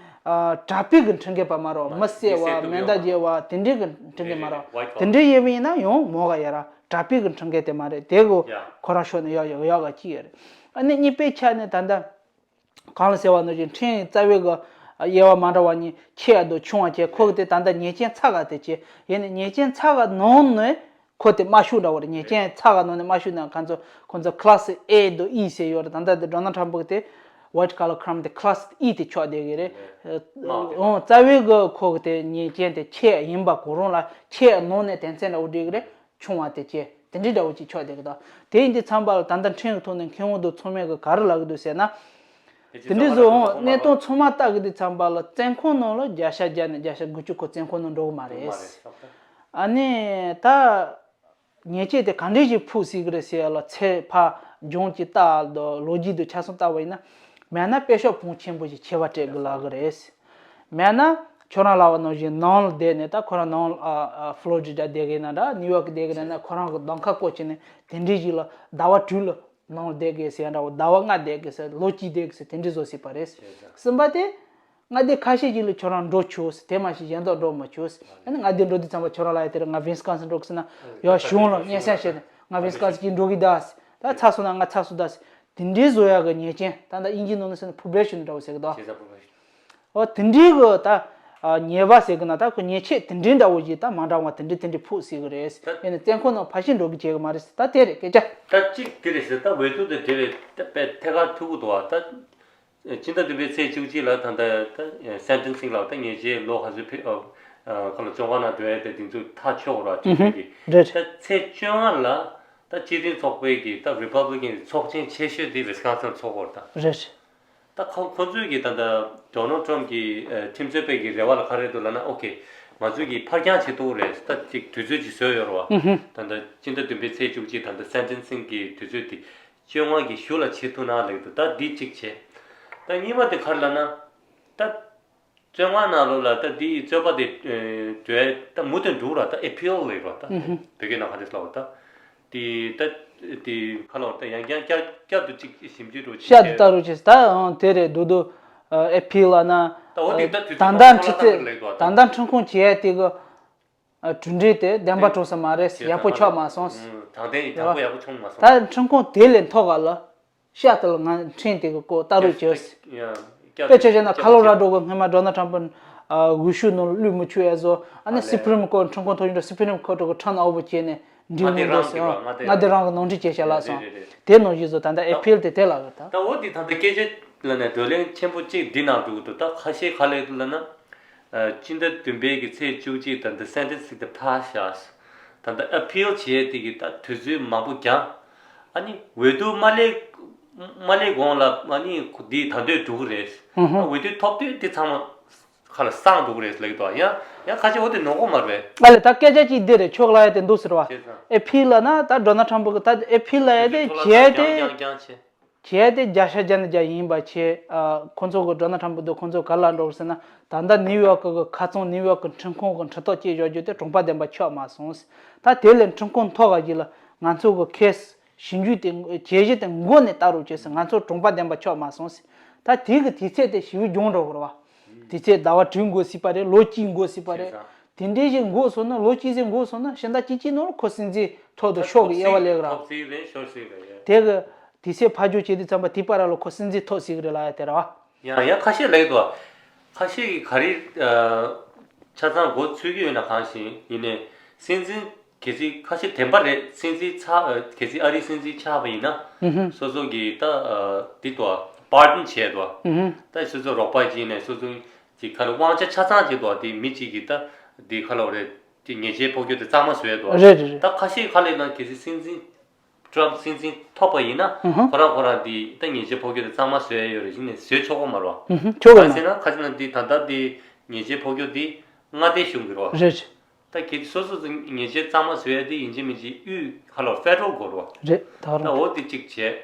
ཨ་དྲག་པོའི་གི་ཁྲིམས་འགལ་པ་མ་རེད་བ། མི་མི་བསད་པ་བསད་མེ་མདའ་རྒྱག་པ་དེ་འདྲའི་གི་ཁྲིམས་འགལ་མ་རེད་བ། དེ་འདྲའི་ཡིན་པ་ཡིན་ན་ཡང་མོ་ག་ཡ་ར་དྲག་པོའི་གི་ཁྲིམས་འགལ་དེ་མ་རེད། དེ་གི་ཡ་ཁོ་རང་ཕྱོགས་ནས་ཡག་ཡག་ཡག་ག་གཅིག་ཡོད་རེད། ཨ་ནི་གཉིས་པའི་ཆ་ནས་ད་ལྟ་གང་ལ་ཟེར་བ་ནང་བཞིན་ཁྲིམས་རྩ་བའི་གི་དབྱེ་བ་མ་འདྲ་བ་གཉིས་ཆེ་བ་དང་ཆུང་བ་བྱས། ཁོ་གི་དེ་ད་ལྟ་ཉེས་ཅན་ཚ་ག་དེ་བྱས། ཡིན་ནའི་ཉེས་ཅན་ཚ་ག་ནང་ནས་ཁོ་དེ་དམའ་ཤོས་འདྲ་བོ་རེད། ཉེས་ཅན་ཚ་ག་ནང་ནས་དམའ་ཤོས་ནང་ཁོ་ཚོ་ཁོ་ཚོ་class A དང་E ཟེར་ཡོད་རེད། ད་ལྟ་དེ་Donald Trump གི་དེ་white collar crime དེ་class E དེ་ཆགས་བསྡད་ཀྱི་རེད། དམའ་བ་དེ། ཨོ་རྩ་བའི་གི་ཁོ་གི་དེ་ཉེས་ཅན་དེ་ཆེ་ཡིན་པ་གོ་རང་ལ་ཆེ་ནང་ནས་དོན་ཚན་འདྲ་བོ་འགྲིག་གི་རེད། ཆུང་བ་དེ་བཅས་དེ་འདྲའི་འདྲ་བོ་ཅིག་ཆགས་བསྡད་ཀྱི་འདུག་དེ་ཡིན་དུས་ཙམ་པ་ལ་ད་ལྟ་ཁྲིམས་ཀྱི་ཐོག་ནས་མཁས་དབང་དང་ཚོགས་མི་གིས་ག་རེ་ལབ་ཀྱི་འདུག་ཟེར་ན། དེ་འདྲའི་བཟོ་འོང་གནས་སྟངས་ཚང་མ་ལྟ་གི་དུས་ཙམ་པ་ལ་བཙོན་ཁང་ནང་ལ་བརྒྱ་ཆ་བརྒྱ་ནས་བརྒྱ་ཆ་དགུ་བཅུ་ཁོ་བཙོན་ཁང་ནང་འགྲོ་གི་མ་རེད། ཨ་ནི་ད་ཉེས་ཆད་དེ་ག་འདྲས་ཞིག་ཕོག་སྲིད་ཀྱི་རེད་ཟེར་ཡ་ལ་ཚད་ཕ་སྦྱོང་གི་ལྟ་དང་ལོ་རྒྱུས་དང་ཆ་ཚང་ལྟ་བ་ཡིན་ན། མེད་ན་དཔེ་ཤོག་བོངས་ཆེན་པོ་ཞིག་ཆེ་བ་སྤྲད་གི་ལབ་གི་རེད། མེད་ན་ཁྱོད་རང་ལབ་པ་ནང་བཞིན་ནང་ལ་བསྡད་ནས། ད་ཁོ་རང་ནང་ཨ་ཨ་Florida བསྡད་གི་ན་འདྲ། New York བསྡད་གི་ན་འདྲ། ཁོ་རང་གི་གདམ་ཁ་བསྐོ་བྱས་ནས་དེ་འདྲའི་ཞིག་ལ་ཟླ་བ་དྲུག་ལ་ནང་ལ་བསྡད་དགོས་ཟེར་ཡ་འདྲ་བོ། ཟླ་བ་ལྔ་བསྡད་དགོས་ཟེར། ལོ་གཅིག་བསྡད་དགོས་ཟེར། དེ་འདྲའི་བཟོ་སྲིད་པ་རེད། གསུམ་པ་དེ་མངའ་སྡེ་ཁ་ཤས་ཅིག་ལ་ཁྱོད་རང་འགྲོ་ཆོག་ཟེར། དེ་མ་ཟད་གཞན་དག་འགྲོ་མི་ཆོག་ཟེར། ཨ་ནི་མངའ་སྡེ་འགྲོ་དུས་ཙམ་པ་ཁྱོད་རང་ལ་ཡ་དེ་རེད། ང་Wisconsin འགྲོ་གི་ཟེར་ན་ཡ་གཞུང་ལ་སྙན་སེང་བྱས་ནས་ང་Wisconsin གཅིག་འགྲོ་གི་གདའ་ཟེར། ད་ཚར་སོང་ན་ང་ཚར་སོང་གདའ་ཟེར། དེ་འདྲའི་བཟོ་ཡག་གི་ཉེས་ཅན། ད་ལྟ་དབྱིན་ཇིའི་ནང་ནས་ཟེར་ན་probation འདྲ་བོ་ཟེར་གི་འདུག་བྱས་ཙང་probation། ཨོ་དེ་འདྲའི་གི་ད་ཨ་ཉེས་པ་ཟེར་གི་ན། ད་ཁོ་ཉེས་ཆད་དེ་འདྲའི་འདྲ་བོ་ཞིག་ད་མ་འདྲ་བ་དེ་འདྲའི་དེ་འདྲའི་ཕོག་སྲིད་གི་རེད། ད་ཡིན་ནའི་བཙོན་ཁང་ནང་ཕལ་ཆེར་འགྲོ་གི་བྱེད་གི་མ་རེད་ཟེར། ད་དེ་རེད་སྐད་ཆ། ད་གཅིག་དེ་རེད་ཟེར། ད་འོས་བསྡུ་དེ་དེ་རེད། ད་དཔེ་ཐད་ཀར་ཐུག་གི་འདུག་བ། ད་སྤྱི་ཟླ་བདུན་པའི་ཚེས་བཅུ་གཅིག་ལ་ད་ལྟ་ད་sentencing ལ་ད་ཉེས་ཆད་ལོ་ག་ཚོད་ཕེ་ཨ་ཁ་ལ་བཙོན་ཁང་ནང་སྡོད་ཡ་དེ་དེ་ཚོ་ཐག་ཆོད་ར་དུས་ཚོད་ཀྱི། རེད། ད་ཚེས་བཅོ་ལྔ་ལ་ད་སྤྱི་མཐུན་ཚོགས་པའི་གི་ད་Republican ཚོགས་ཆེན་ཆེ་ཤོས་དེ་Wisconsin ཚོགས་ཀྱི་ཡོད་རེད་ད། རེད། ད་ཁོ་ཁོ་ཚོས་ཀྱི་ད་ལྟ་Donald Trump གི་ཨ་ཁྲིམས་རྩོད་པའི་གི་རེ་བ་ལ་ག་རེ་འདུག་ལབ་ན། ཨོ་ཁེ། ང་ཚོས་ཀྱི་ཕར་འགྱངས་བྱེད་ཐུབ་རེད། ད་ཅིག་དུས་ཚོད་ཅིག་བཟོས་ཡོད་རེད་བ། ད་ལྟ་སྤྱི་ཟླ་བདུན་པའི་ཚེས་བཅུ་གཅིག་ད་ལྟ་sentencing གི་དུས་ཚོད་དེ་བཅོ་ལྔ་གི་གཞུག་ལ་བྱེད་ཐུབ་ན་ལེགས་འདུག་ད་འདི་གཅིག་བྱས། ད་གཉིས་པ་དེ་ག་རེ་ལབ་ན། ད་བཙོན་ཁང་ནང་ལོགས་ལ་ད་འདིའི་རྩོད་པ་དེ་ཨ་དུས་ད་མུ་མཐུད་འགྲོ་ར། ད་appeal ལབ་ར། ད་བོད་སྐད་ནང་ག་འདྲ་ལབ་ད། དེ་ད་དེ་ག་ལབ་ད། ཡང་བསྐྱར་བསྐྱར་བསྐྱར་དུ་ཅིག་ཞིབ་འཇུག་འགྲོ་ཅིག་བསྐྱར་དུ་བྱས། ལྟ་རོགས་བྱས། ད་ཨང་དེ་རེད་འདུག་འདུག་ཨ་appeal ལབ་ན། ད་འོ་དེ་ད་དུས་ད་ཚོད་ལྟར་མ་ཁྲིམས་ཁང་ལ་ཁྲིམས་ཁང་བྱས་ཡ་དེ་གི་ཨ་གྲུབ་འབྲས་དེ་བདེན་པ་གྲུབ་ས་མ་རེད། ཡག་པོ་ཆགས་མ་སོང་། དྲང་བདེན་ཡག་པོ་ཡག་པོ་བྱུང་མ་སོང་། ད་ཁྲིམས་ཁང་དེ་ལས་མཐོ་ག་ལ། ཤ་དེ་ལ་ང་ཁྲིམས་དེ་གི་སྐོར་ལྟ་རོགས་བྱས། དཔེ་ཆ་བཞག་ན་ཁ་ལོ་ར་ཌོ་གི་སྔོན་མ་Donald Trump ཨ་འོས་ཤོག་ནང་བླུགས་མི་ཆོག་ཡ་བཟོ། ཨ་ནི་Supreme Court ཁྲིམས་ཁང་མཐོ་ཤོས་འདྲ་Supreme Court གི་turnover བྱས་ནས་འགྲིག་མི་འདུག་ཟེར། མངའ་སྡེ་རང་གི་ནང་འཁྲུག་བྱས་ཤག་ལབ་སོང་། རེད་རེད་རེད། དེ་ནང་བཞིན་བཟོ། ད་ལྟ་appeal དེ་དེ་ལ་གི་ད། ད་འོ་དེ་ད་ལྟ་སྐད་ཆ་ལ་ནས་བགྲོ་གླེང་ཆེན་པོ་གཅིག་འདི་ནང་འགྲོ་གི་འདུག་ད་ཁ་ཤས་ག་ལབ་འདུག་ལབ་ན། ཨ་སྤྱི་ཟླ་བདུན་པའི་གི་ཚེས་བཅུ་གཅིག་ད་ལྟ་sentencing དེ་ཕར་བཞག་ད་ལྟ་appeal བྱེད་ཡས་དེ་གི་ད་དུས་ཚོད་མང་པོ་འགྱངས། ཨ་ནི་འོས་བསྡུ་མ་སླེབས་མ་སླེབས་གོང་ལ་ཨ་ནི་འདི་ད་འདོད་འགྲོ་གི་རེད། ཨ་འོས་བསྡུ་ཐོབ་དུས་དེ་ཚང་མ་ཁ་ལ་སངས་འགྲོ་གི་རེད་ལབ་ཀྱི་འདུག་ཡང་ཡང་ཁ་ཤས་འོ་དེ་ནོར་གོ་མ་རེད། ཨ་ལས་ད་སྐད་ཆ་གཅིག་འདི་རེད། ཁྱོད་ལ་ཡ་དེ་འདུག་ཟེར་བ། བྱས་ཙང་appeal ལབ་ན་ད་Donald Trump གི་ད་appeal ལབ་ཡ་དེ་དུས་ཚོད་བྱས་ཏེ་འགྱངས་འགྱངས་བྱས། བྱས་ཏེ་བརྒྱ་ཆ་བརྒྱ་ནས་བརྒྱ་ཡིན་པ་བྱས། ཨ། ཁོ་ཚོ་གི་ཌོ་ནལ་ཊམ་པ་དང་ཁོ་ཚོ་ག་ལ་འགྲོ་ཟེར་ན། ད་ལྟ་ནིའུ་ཡོག་གི་ཁ་ཚང་ནིའུ་ཡོག་གི་ཁྲིམས་ཁང་གི་འཁྲུན་ཐག་བཅད་བཞག་རྒྱུ་དེ་གྲོང་པ་བདེན་པ་ཆགས་མ་སོང་ཟེར། ད་དེ་ལས་ཁྲིམས་ཁང་ཐོག་ག་གི་ལ་ང་ཚོ་གི་ཁེ་སི་ཞིབ་འཇུག་དེ་བྱས་གཞི་དེ་མགོ་ནས་བལྟ་རོགས་བྱས་ཟེར། ང་ཚོ་གྲོང་པ་བདེན་པ་ཆགས་མ་སོང་ཟེར། ད་དེ་གི་དུས་ཚོད་དེ་ཞེ་པོ་རྒྱུན་འགྲོ་དགོས་རེད་བ། དུས་ཚོད་ཟླ་བ་དྲུག་འགོར་སྲིད་པ་རེད། ལོ་གཅིག་འགོར་སྲིད་པ་རེད། བྱས་ཙང་། དེ་འདྲའི་ཞིག་འགོར་སོང་ན། ལོ་གཅིག་ཙམ་འགོར་སོང་ན་ཕྱི་ཟླ་བཅུ་གཅིག་ནང་ལ་ཁོ་སྲིད་འཛིན་ཐོག་ཏུ་ཤོག་གི་དབྱེ་བ་སླེབས་ར། ཐོབ་སྲིད་རེད། ཤོར་སྲིད་རེད། དེ་གི་དུས་ཚོད་ཕར་འགྱངས་བྱས་དུས་ཙམ་པ་དེའི་བར་ལ་ཁོ་སྲིད་འཛིན་ཐོབ་སྲིད་གི་རེད་ལབ་ཡ་དེ་རེད་བ། ཡང་ཡང་ཁ་ཤས་ལབ་ཀྱི་འདུག་ཁ་ཤས་ཀྱིས་ག་རེ། ཨ། ཆ་ཚང་མགོ་ཚོད་ཀྱི་ཡོད་ན་གང་ཞིག་ཡིན་ནའི། སྲིད་འཛིན་གལ་སྲིད་ཁ་ཤས་བདེན་པ་རེད། སྲིད་འཛིན་ཚར། ཨ། གལ་སྲིད་ཨ་རིའི་སྲིད་འཛིན་ཆགས་པ་ཡིན་ན། ཨུ་ཧུ། སོ་སོ་གི་ད། ཨ། འདི་འདུག་པར་ཌན་བྱས་འདུག་ཨུ་ཧུ། ད་སོ་སོ་རོགས་པ་ཅིག་ཡིན་ནའི་སོ་སོ་གི་ག་རེ་དབང་ཆ་ཆ་ཚང་བྱས་འདུག་དེ་མི་གཅིག་གིས་ད་འདི་ག་ལབ་རེད། དེ་ཉེས་ཆད་ཕོག་རྒྱུ་དེ་གཙང་མ་བཟོས་འདུག་རེད་རེད་རེད། ད་ཁ་ཤས་ཁ་ལས་ན་གལ་སྲིད་སྲིད་འཛིན་ཊམ་སྲིད་འཛིན་ཐོབ་པ་ཡིན་ན། ཨུ་ཧུ། ཁོ་རང་ཁོ་རང་འདི་ད་ཉེས་ཆད་ཕོག་རྒྱུ་དེ་གཙང་མ་བཟོས་ཡོད་རེད། གཞི་ནས་བཟོས་ཆོག་གི་མ་རེད་བ། ཨུ་ཧུ། ཆོག་གི་མ་རེད། གང་ཟེར་ན་ག་ཟེར་ན་འདི་ད་ལྟ་འདི་ཉེས་ཆད་ཕོག་རྒྱུ་འདི་མངའ་སྡེ་གཞུང་གི་རེད་བ། རེད། ད་གལ་སྲིད་སོ་སོ་ཚོ་ཉེས་ཆད་གཙང་མ་བཟོ་ཡ་དེ་ཡིན་གཅིག་མིན་གཅིག་དབུས་ཧ་ལོ་ཕེ་ཌ་རལ་དགོས་རེད་བ། རེད། ད་ད་རུང་འོ་དེ་གཅིག་བྱས།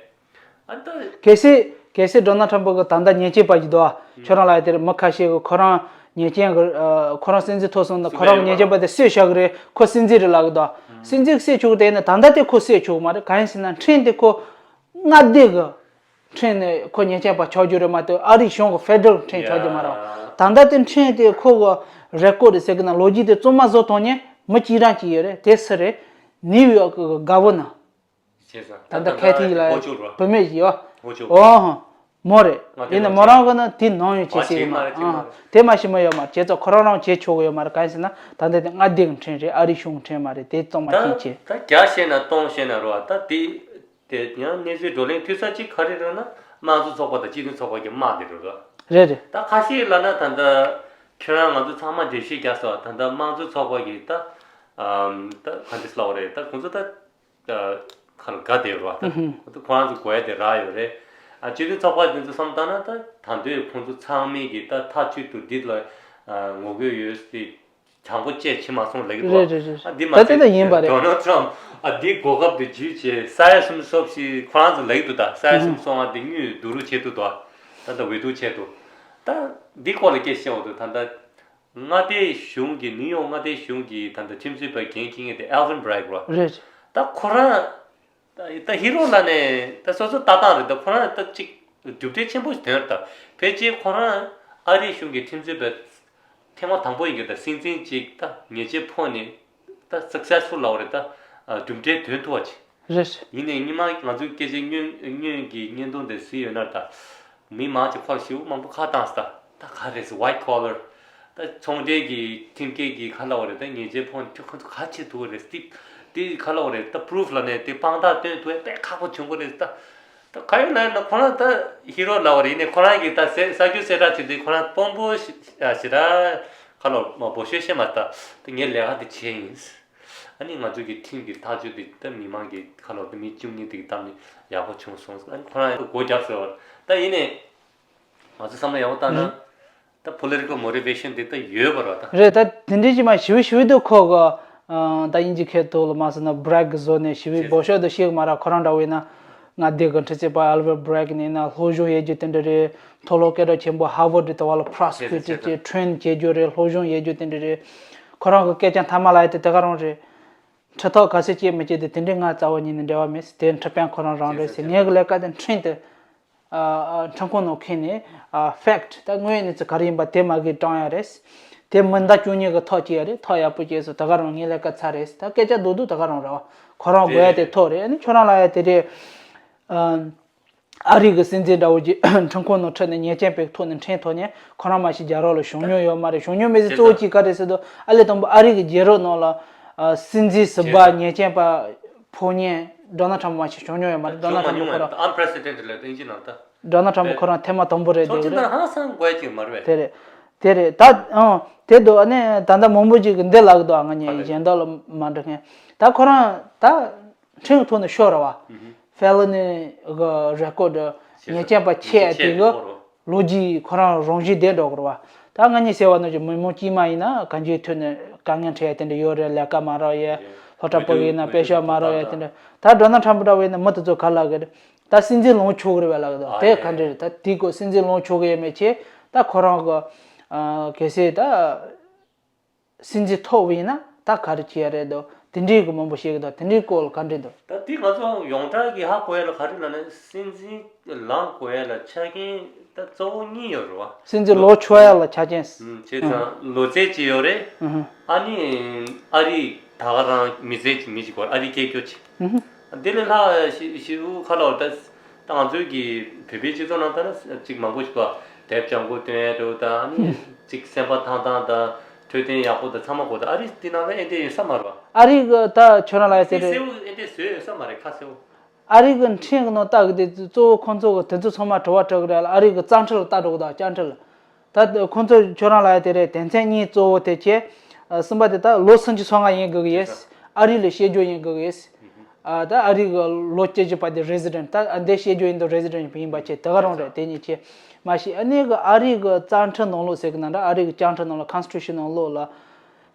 ཨ་ད། གལ་སྲིད་གལ་སྲིད་ཌོ་ནལ་ཊམ་པ་གི་ད་ལྟ་ཉེས་ཆད་པ་ཞིག་འདུག་ཨ། ཁྱོད་རང་ལ་ཡ་དེར་མི་ཁ་ཤས་ཀྱིས་ཁོ་རང་ཉེས་ཅན་གྱི། ཨ། ཁོ་རང་སྲིད་འཛིན་ཐོབ་སོང་ན་ཁོ་རང་གི་ཉེས་ཅན་པ་དེ་བསད་བཞག་གི་རེད། ཁོ་སྲིད་འཛིན་རེད་ལབ་གི་འདུག་སྲིད་འཛིན་བསད་ཆོག་གི་དེ་ནི་ད་ལྟ་དེ་ཁོ་བསད་ཆོག་གི་མ་རེད། གང་ཡིན་ཟེར་ན་ཁྲིམས་དེ་ཁོ་མངའ་སྡེ་གི་ཁྲིམས་ནི་ཁོ་ཉེས་ཅན་པ་ཆགས་རྒྱུ་རེད་མ་གཏོགས་ཨ་རིའི་གཞུང་གི་ཕེ་ཌ་རལ་ཁྲིམས་ཆགས་རྒྱུ་མ་རེད། ད་ལྟ་དེ་ཁྲིམས་དེ་ཁོ་གི་རེ་ཀོཌ་ཟེར་གི་ན་ལོ་རྒྱུས་དེ་རྩོམ་མ་བཟོ་ཐོག་ནས་མི་གཅིག་རང་གཅིག་ཡོད་རེད། དེ་སུ་རེད། ནིའུ་ཡོག་གི་གྷ་ཝ་ནར། བྱས་ཙང་། ད་ལྟ་ཁེ་ཐི་ལ་ཧོ་ཅུ་ར། བུད་མེད་ཡོད། ཧོ་ཅུ། ཨོ་ཧོ། མོ་རེད། ང་དེ་ཡིན་ན་མོ་རང་གི་ན་དེ་ནང་ཡོད་ཅེས་ཟེར་གི་མ། ཨ། དེ་མ་ཤེས་མ་ཡོད་མ་རེད། བྱས་ཙང་ཁོ་རང་རང་བྱེད་ཆོག་གི་ཡོད་མ་རེད། གང་ཡིན་ཟེར་ན་ད་ལྟ་དེ་མངའ་སྡེ་གི་ཁྲིམས་རེད། ཨ་རིའི་གཞུང་གི་ཁྲིམས་མ་རེད། དེ་གཙང་མ་ཤེས་བྱས། ད་བརྒྱ་བཤད་ན་སྟོང་བཤད་ན་རོ། ད་དེ་དེ་ཡང་གནས་ཚུལ་བགྲོ་གླེང་མཐུད་ས་གཅིག་ག་རེ་རེད་ན་དམངས་གཙོ་ཚོགས་པ་དང་སྤྱི་མཐུན་ཚོགས་པ་གི་དམག་དེ་རེད་རོ། རེད་རེད། ད་ཁ་ཤས་ལབ་ན་ད་ལྟ་ཁྱོད་རང་ང་ཚོ་ཚང་མ་འགྲེལ་བཤད་རྒྱག་སོང་། ད་ལྟ་དམངས་གཙོ་ཚོགས་པ་གི་ད་ཨམ་ད་ག་འདྲ་ལབ་དགོས་རེད། ད་ཁོང་ཚོ་ད། ཁ་ལ་དགའ་བསྡད་ཡོད་རེད་བ། ད་ཁོ་ཚོ་ཁོ་རང་ཚོ་དགོས་ཡ་དེ་རག་ཡོད་རེད། ཨ། སྤྱི་མཐུན་ཚོགས་པ་དེ་ཚོ་བསམ་བཏང་ན་ད་ད་དུང་ཁོང་ཚོ་ཚང་མས་ཀྱི་ད་མཐའ་གཅིག་ཏུ་འདི་ལ་ངོ་རྒོལ་ཡོད་སྲིད། དྲང་པོ་བཅས་བྱེད་མ་སོང་ལབ་ཀྱི་འདུག་རེད་རེད་རེད། ཨ། འདི་མ་ད་དེ་ད་ཡིན་པ་རེད། ཌོ་ནལ་ཊམ་ཨ་འདི་གོ་སྐབས་དེ་བརྒྱུད་བྱས་ས་ཡ་སུམ་ཅུ་སོ་བཞི་ཁོ་རང་ཚོ་ལབ་ཀྱི་འདུག་ད་ས་ཡ་སུམ་ཅུ་སོ་ལྔ་དེ་དངུལ་བསྡུ་རུབ་བྱེད་འདུག་ད་ད་ད་འོས་བསྡུ་བྱས་འདུག་ད་འདི་སྐོར་ལ་སྐད་ཆ་བཤད་འོང་དུས་ད་ད། མངའ་སྡེའི་གཞུང་གི་ནིའུ་ཡོག་མངའ་སྡེའི་གཞུང་གི་ད་ལྟ་ཁྲིམས་རྩོད་པ་འགན་འཁྱེར་མཁན་དེ་ཨེལ་ཝིན་བྷི་རེག་རེད། རེད། ད་ཁོ་རང་ད་ད་ཧི་རོ་ལ་ནས་ད་སོ་སོ་ལྟ་སྟངས་རེད། ད་ཁོ་རང་ད་ཅིག་གྲུབ་འབྲས་ཆེན་པོ་ཞིག་ཐོན་ད་ཕལ་ཆེར་ཁོ་རང་ཨ་རིའི་གཞུང་གི་ཁྲིམས་རྩོད་པ་ཐེངས་མ་དང་པོ་ཡིན་གྱི། ད་སྲིད་འཛིན་ཅིག་ད་ཉེས་ཆད་ཕོག་ནས་ད་སག་སེ་སི་ཕུལ་ལབ་རེད། ད་གྲུབ་འབྲས་ཐོན་ཐུབ་པ་ཅིག་རེད། ཡིན་ནའི་སྔོན་མ་ང་ཚོའི་སྐད་ཆ་སྔོན་སྔོན་གྱི་བརྙན་ཐུང་དེ་གཟིགས་ཡོད་ན་ད། མི་མང་ཆེ་ཁོ་ལ་ཞེ་པོ་མང་པོ་ཁ་བཏང་སྟེ་ད་ག་རེ་ཟེར། ཝའིཊ་ཀོ་ལར་ད་ཚོང་འབྲེལ་གྱི་ཁྲིམས་འགལ་གྱི་ཁ་ལབ་པ་རེད། ད་ཉེས་ཆད་ཕོག་ནས་ཁོ་ཚོ་ག་བྱེད་ཐུབ་པ་རེད། དེ་དེ་ཁ་ལབ་པ་རེད། ད་པུ་རུབ་ལ་ནས་དེ་དཔང་རྟགས་སྟོན་ཐུབ་ཡ་དཔེ་ཁག་པོ་བྱུང་གི་རེད། ད་ད་ག་ཡོད་ལ་ཡོད་ན་ཁོ་རང་ད་ཧི་རོ་ལབ་པ་རེད། ཡིན་ནའི་ཁོ་རང་གིས་ད་ཟེར་ས་རྒྱུ་གསལ་བསྒྲགས་བྱེད་དུས་ཁོ་རང་དཔོན་པོ་ཞེ་ཞེ་དྲག་ཁ་ལོ་མ་འབོ་ཤོད་བཤད་མ་ད་ད་ངས་ལས་ཀ་དེ་བྱས་ཡིན། ཨ་ནི་ང་ཚོ་གི་ཁྲིམས་ཀྱི་ཐག་གཅོད་དེ་ད་མི་མང་གི་ཁ་ལོ་ད་མི་བཅུ་གཉིས་དེ་གི་གཏམ་ནི་ཡག་པོ་བྱུང་སོང་། ཨ་ནི་ཁོ་རང་ཡང་སྒོ་རྒྱབ་ཟེར་བ། ད་ཡིན་ནའི་ང་ཚོ་བསམ་བློ་ཡག་པོ་བཏང་ན་ད་political motivation་དེ་ད་ཡོད་པ་རེད། ད་རེད། ད་དེ་འདྲའི་ཅིག་མ་ཞི་བའི་ཞི་བའི་དུ་ཁོ་གི་ད་དབྱིན་ཇི་སྐད་ཐོག་ལ་མ་ཟེར་ན་བྷི་རེག་གི་བཟོ་ནས་ཞི་བའི་འབོད་ཤོག་དུ་ཤེས་གི་མ་ར། ཁོ་རང་འདྲ་བོ་ཡིན་ན་ང་སྡེ་གི་ཁྲི་ཚེ་པ་ཨལ་བར་བྷི་རེག་ནས་ན་སློབ་སྦྱོང་ཡོད་རྒྱུ་དེ་འདྲ་རེད། མཐོ་སློབ་སྐད་གྲགས་ཆེན་པོ་ཧར་ཝར་དེ་ལྟ་བ་ལ་prosecutor་བྱས་train་བྱེད་རྒྱུ་རེད། སློབ་སྦྱོང་ཡོད་རྒྱུ་དེ་འདྲ་རེད། ཁོ་རང་གི་སྐད་ཆ་མཐའ་མ་ལ་ཡ་དེ་དེ་ག་རང་རེད། ཁྲི་ཐོག་ག་ཚོད་སྐྱེས་མི་སྐྱེས་དེ་དེ་འདྲའི་ང་རྩ་བ་ཉིད་ནས་འབྲེལ་བ་མེད། དེ་ཁྲི་དཔོན་ཁོ་རང་རང་རེད་ཟེར། ངའི་གི་ལས་ཀ་དེ་ཁྲིམས་དེ་ཨ་ཨ་ཁྲིམས་ཁང་ནང་འཁྱེར་ནས་ཨ་fact་ད་དངོས་གནས་ཚུལ་ག་རེ་ཡིན་པ་དེ་མ་གི་དྲང་ཡ་རེད། དེ་མི་ཟླ་བཅུ་གཉིས་གི་ཐག་བཅད་ཡ་རེད། ཐག་ཡག་པོ་བཅད་སོང་། དེ་ག་རང་ངའི་ལས་ཀ་ཚར་རེད། ད་སྐད་ཆ་རྡོག་རྡོག་དེ་ག་རང་རེད་བ། ཁོ་རང་དགོས་ཡ་དེ་ཐོག་རེད། ཨ་ནི་ཁྱོད་རང་ལ་ཡ་དེ་རེད། ཨ། ཨ་རི་གི་སྲིད་འཛིན་འདྲ་བོ་ཅིག་ཁྲིམས་ཁང་ནང་ཁྲིད་ནས་ཉེས་ཅན་པའི་ཐོག་ནས་ཁྲིམས་ཐོག་ནས་ཁོ་རང་མ་གཞི་རྒྱ་རོགས་ལ་བྱུང་མྱོང་ཡོད་མ་རེད། བྱུང་མྱོང་མེད་ཟེར་གཙོ་བོ་གཅིག་ག་རེ་ཟེར་དུས་ཨ་ལས་དང་པོ་ཨ་རི་གི་རྒྱལ་རབས་ནང་ལ་ཨ་སྲིད་འཛིན་ཟུར་པ་ཉེས་ཅན་པ་ཕོག་མཁན་ཌོ་ནལ་ཊམ་པ་མ་གཞི་བྱུང་མྱོང་ཡོད་མ་རེད། ཌོ་ནལ་ཊམ་པ་ཁོ་རང་unprecedented་ལ་དེ་ཡིན་གྱི་ནང་ད་ཌོ་ནལ་ཊམ་པ་ཁོ་རང་ཐེངས་མ་དང་པོ་རེད། ཚོགས་དེ་ཆེན་རེད། ནང་ཧང་སང་དགོས་ཀྱི་མ་རེད་པས། དེ་རེད། དེ་རེད། ད་ཨང་དེ་འདུག་ཨ་ནི་ད་ལྟ་མང་པོ་ཅིག་གི་འདི་ལབ་གི་འདུག་ཨ་ང་གཉིས་གཞན་དག་ལ་མ་འགྲོ་མཁན་ད་ཁོ་རང་ད། ཁྲིམས་ཐོག་ནས་ཤོར་བ། ཧུམ་ཧུམ། ཕེ་ལི་ནི་གི་རེ་ཀོར་ཌི་ཉེས་ཅན་པ་ཆེ་ཡ་དེ་གི་ལོ་རྒྱུས་ཁོ་རང་རང་བཞིན་ལྡན་འགྲོ་དགོས་རེད་བ། ད་ང་གཉིས་ཟེར་བ་ནང་བཞིན་མི་མང་དཀྱུས་མ་ཡིན་ན་གང་ཅིའི་ཐོག་ནས་དཀའ་ངལ་འཕྲད་ཡ་དེ་འདྲ་ཡོད་རེད། ལས་ཀ་མ་རག་ཡ། སློབ་གྲྭ་སྤོ་གི་ཡིན་ན་དཔེ་ཤོག་མ་རག་ཡ་དེ་འདྲ། ད་ཌོ་ནལ་ཊམ་པ་འདྲ་བོ་ཡིན་ན་མི་དེ་ཚོ་ག་ལ་གི་རེད། ད་སྲིད་འཛིན་ལངས་ཆོག་གི་རེད་བ་ལབ་གི་འདུག་ཨ་དེ་ཡ་ག་འདྲ་རེད། ད་དེའི་སྐོར་སྲིད་འཛིན་ལངས་ཆོག་གི་ཡོད་མེད་ཆེད་ད་ཁོ་རང་གི་ཨ་གལ་སྲིད་ད་སྲིད་འཛིན་ཐོབ་པ་ཡིན་ན་ད་ག་རེ་བྱེད་ཡ་རེད་འདུག་དེ་འདྲའི་གི་མང་པོ་བཤད་གི་འདུག་དེ་འདྲའི་སྐོར་ལ་ག་འདྲ་འདུག་ད་དེ་ང་ཚོ་ཡོངས་གྲགས་ཀྱི་ཧ་གོ་ཡ་ལ་ག་རེ་ལབ་ན། སྲིད་འཛིན་ལངས་དགོས་ཡ་ལ་ཆ་རྐྱེན་ད་གཙོ་བོ་གཉིས་ཡོད་རེད་བ། སྲིད་འཛིན་ལོ་ལོགས་ཆོག་ཡ་ལ་ཆ་རྐྱེན། ཨུམ། བྱས་ཙང་ལོ་ཚད་ཅིག་ཡོད་རེད། ཨུ་ཧུ། ཨ་ནི་ཨ་རི་ད་ག་རང་མི་ཚད་ཅིག་མི་ཅིག་དགོས། ཨ་རི་སྐད་སྒྱུར་ཅིག་ཨུ་ཧུ། དེ་ལས་ལྷག་ཞི་ཞི་བོ་ཁ་ལོ་ད་ད་ང་ཚོའི་གི་བོད་པའི་སྤྱི་ཚོགས་ནང་ད་ན་ཅིག་མང་པོ་ཞིག་པ་དེབ་ལྗང་ཁུ་སྟོན་ཡ་འགྲོ་ད་ཨ་ནི་ཅིག་སེམས་པ་ཐང་ཐང་ད་འཕྲོད་བསྟེན་ཡག་པོ་ད་ཚང་མ་དགོས། ད་ཨ་རི་དེ་ནང་ལ་ཨེ་འདྲ་ཡོད་ས་མ་རེད་བ། ཨ་རི་གི་ད་ཁྱོད་རང་ལ་ཡ་དེ་ཁ་རེད། གསལ་བོ་ཨེ་འདྲ་བཟོས་ཡོད་ས་མ་རེད། ཁ་གསལ་བོ། ཨ་རི་གི་ཁྲིམས་གི་ནང་ལྟ་གི་དེ་གཙོ་བོ་ཁོང་ཚོ་གི་དེ་ཚོ་ཚང་མ་དྲི་བ་དྲི་གི་རེད་ལ། ཨ་རི་གི་རྩ་ཁྲིམས་ལ་ལྟ་འགྲོ་གི་དང་། བཅའ་ཁྲིམས་ལ། ད་ཁོང་ཚོ་ཁྱོད་རང་ལ་ཡ་དེ་རེད། དོན་ཚན་གཉིས་གཙོ་བོ་དེ་ཁྱེད་ཨ་གསུམ་པ་དེ་ད་ལོ་སུམ་ཅུ་སོ་ལྔ་ཡིན་དགོས་གི་ཡོད། ཨ་རི་ལ་བཤད་རྒྱུ་ཡིན་དགོས་གི་ཡོད། ཨ་ད་ཨ་རི་གི་ལོ་བཅུ་བཞི་པ་དེ་རེ་སི་ཌེན་ཊི། ད་ཨ་འདི་བཤད་རྒྱུ་ཡིན་དུ་རེ་སི་ཌེན་ཊི་ཡིན་པ་བྱས་དེ་ག་རང་རེད། དེ་གཉིས་ཁྱེད་མ་ཤེས། ཨ་ནི་གི་ཨ་རི་གི་རྩ་ཁྲིམས་ནང་ལོགས་ཟེར་གི་ན་འདྲ། ཨ་རི་གི་བཅའ་ཁྲིམས་ནང་ལོགས། ཁོན་སི་ཊི་ཊུ་ཤན་ནང་ལོགས་ལ།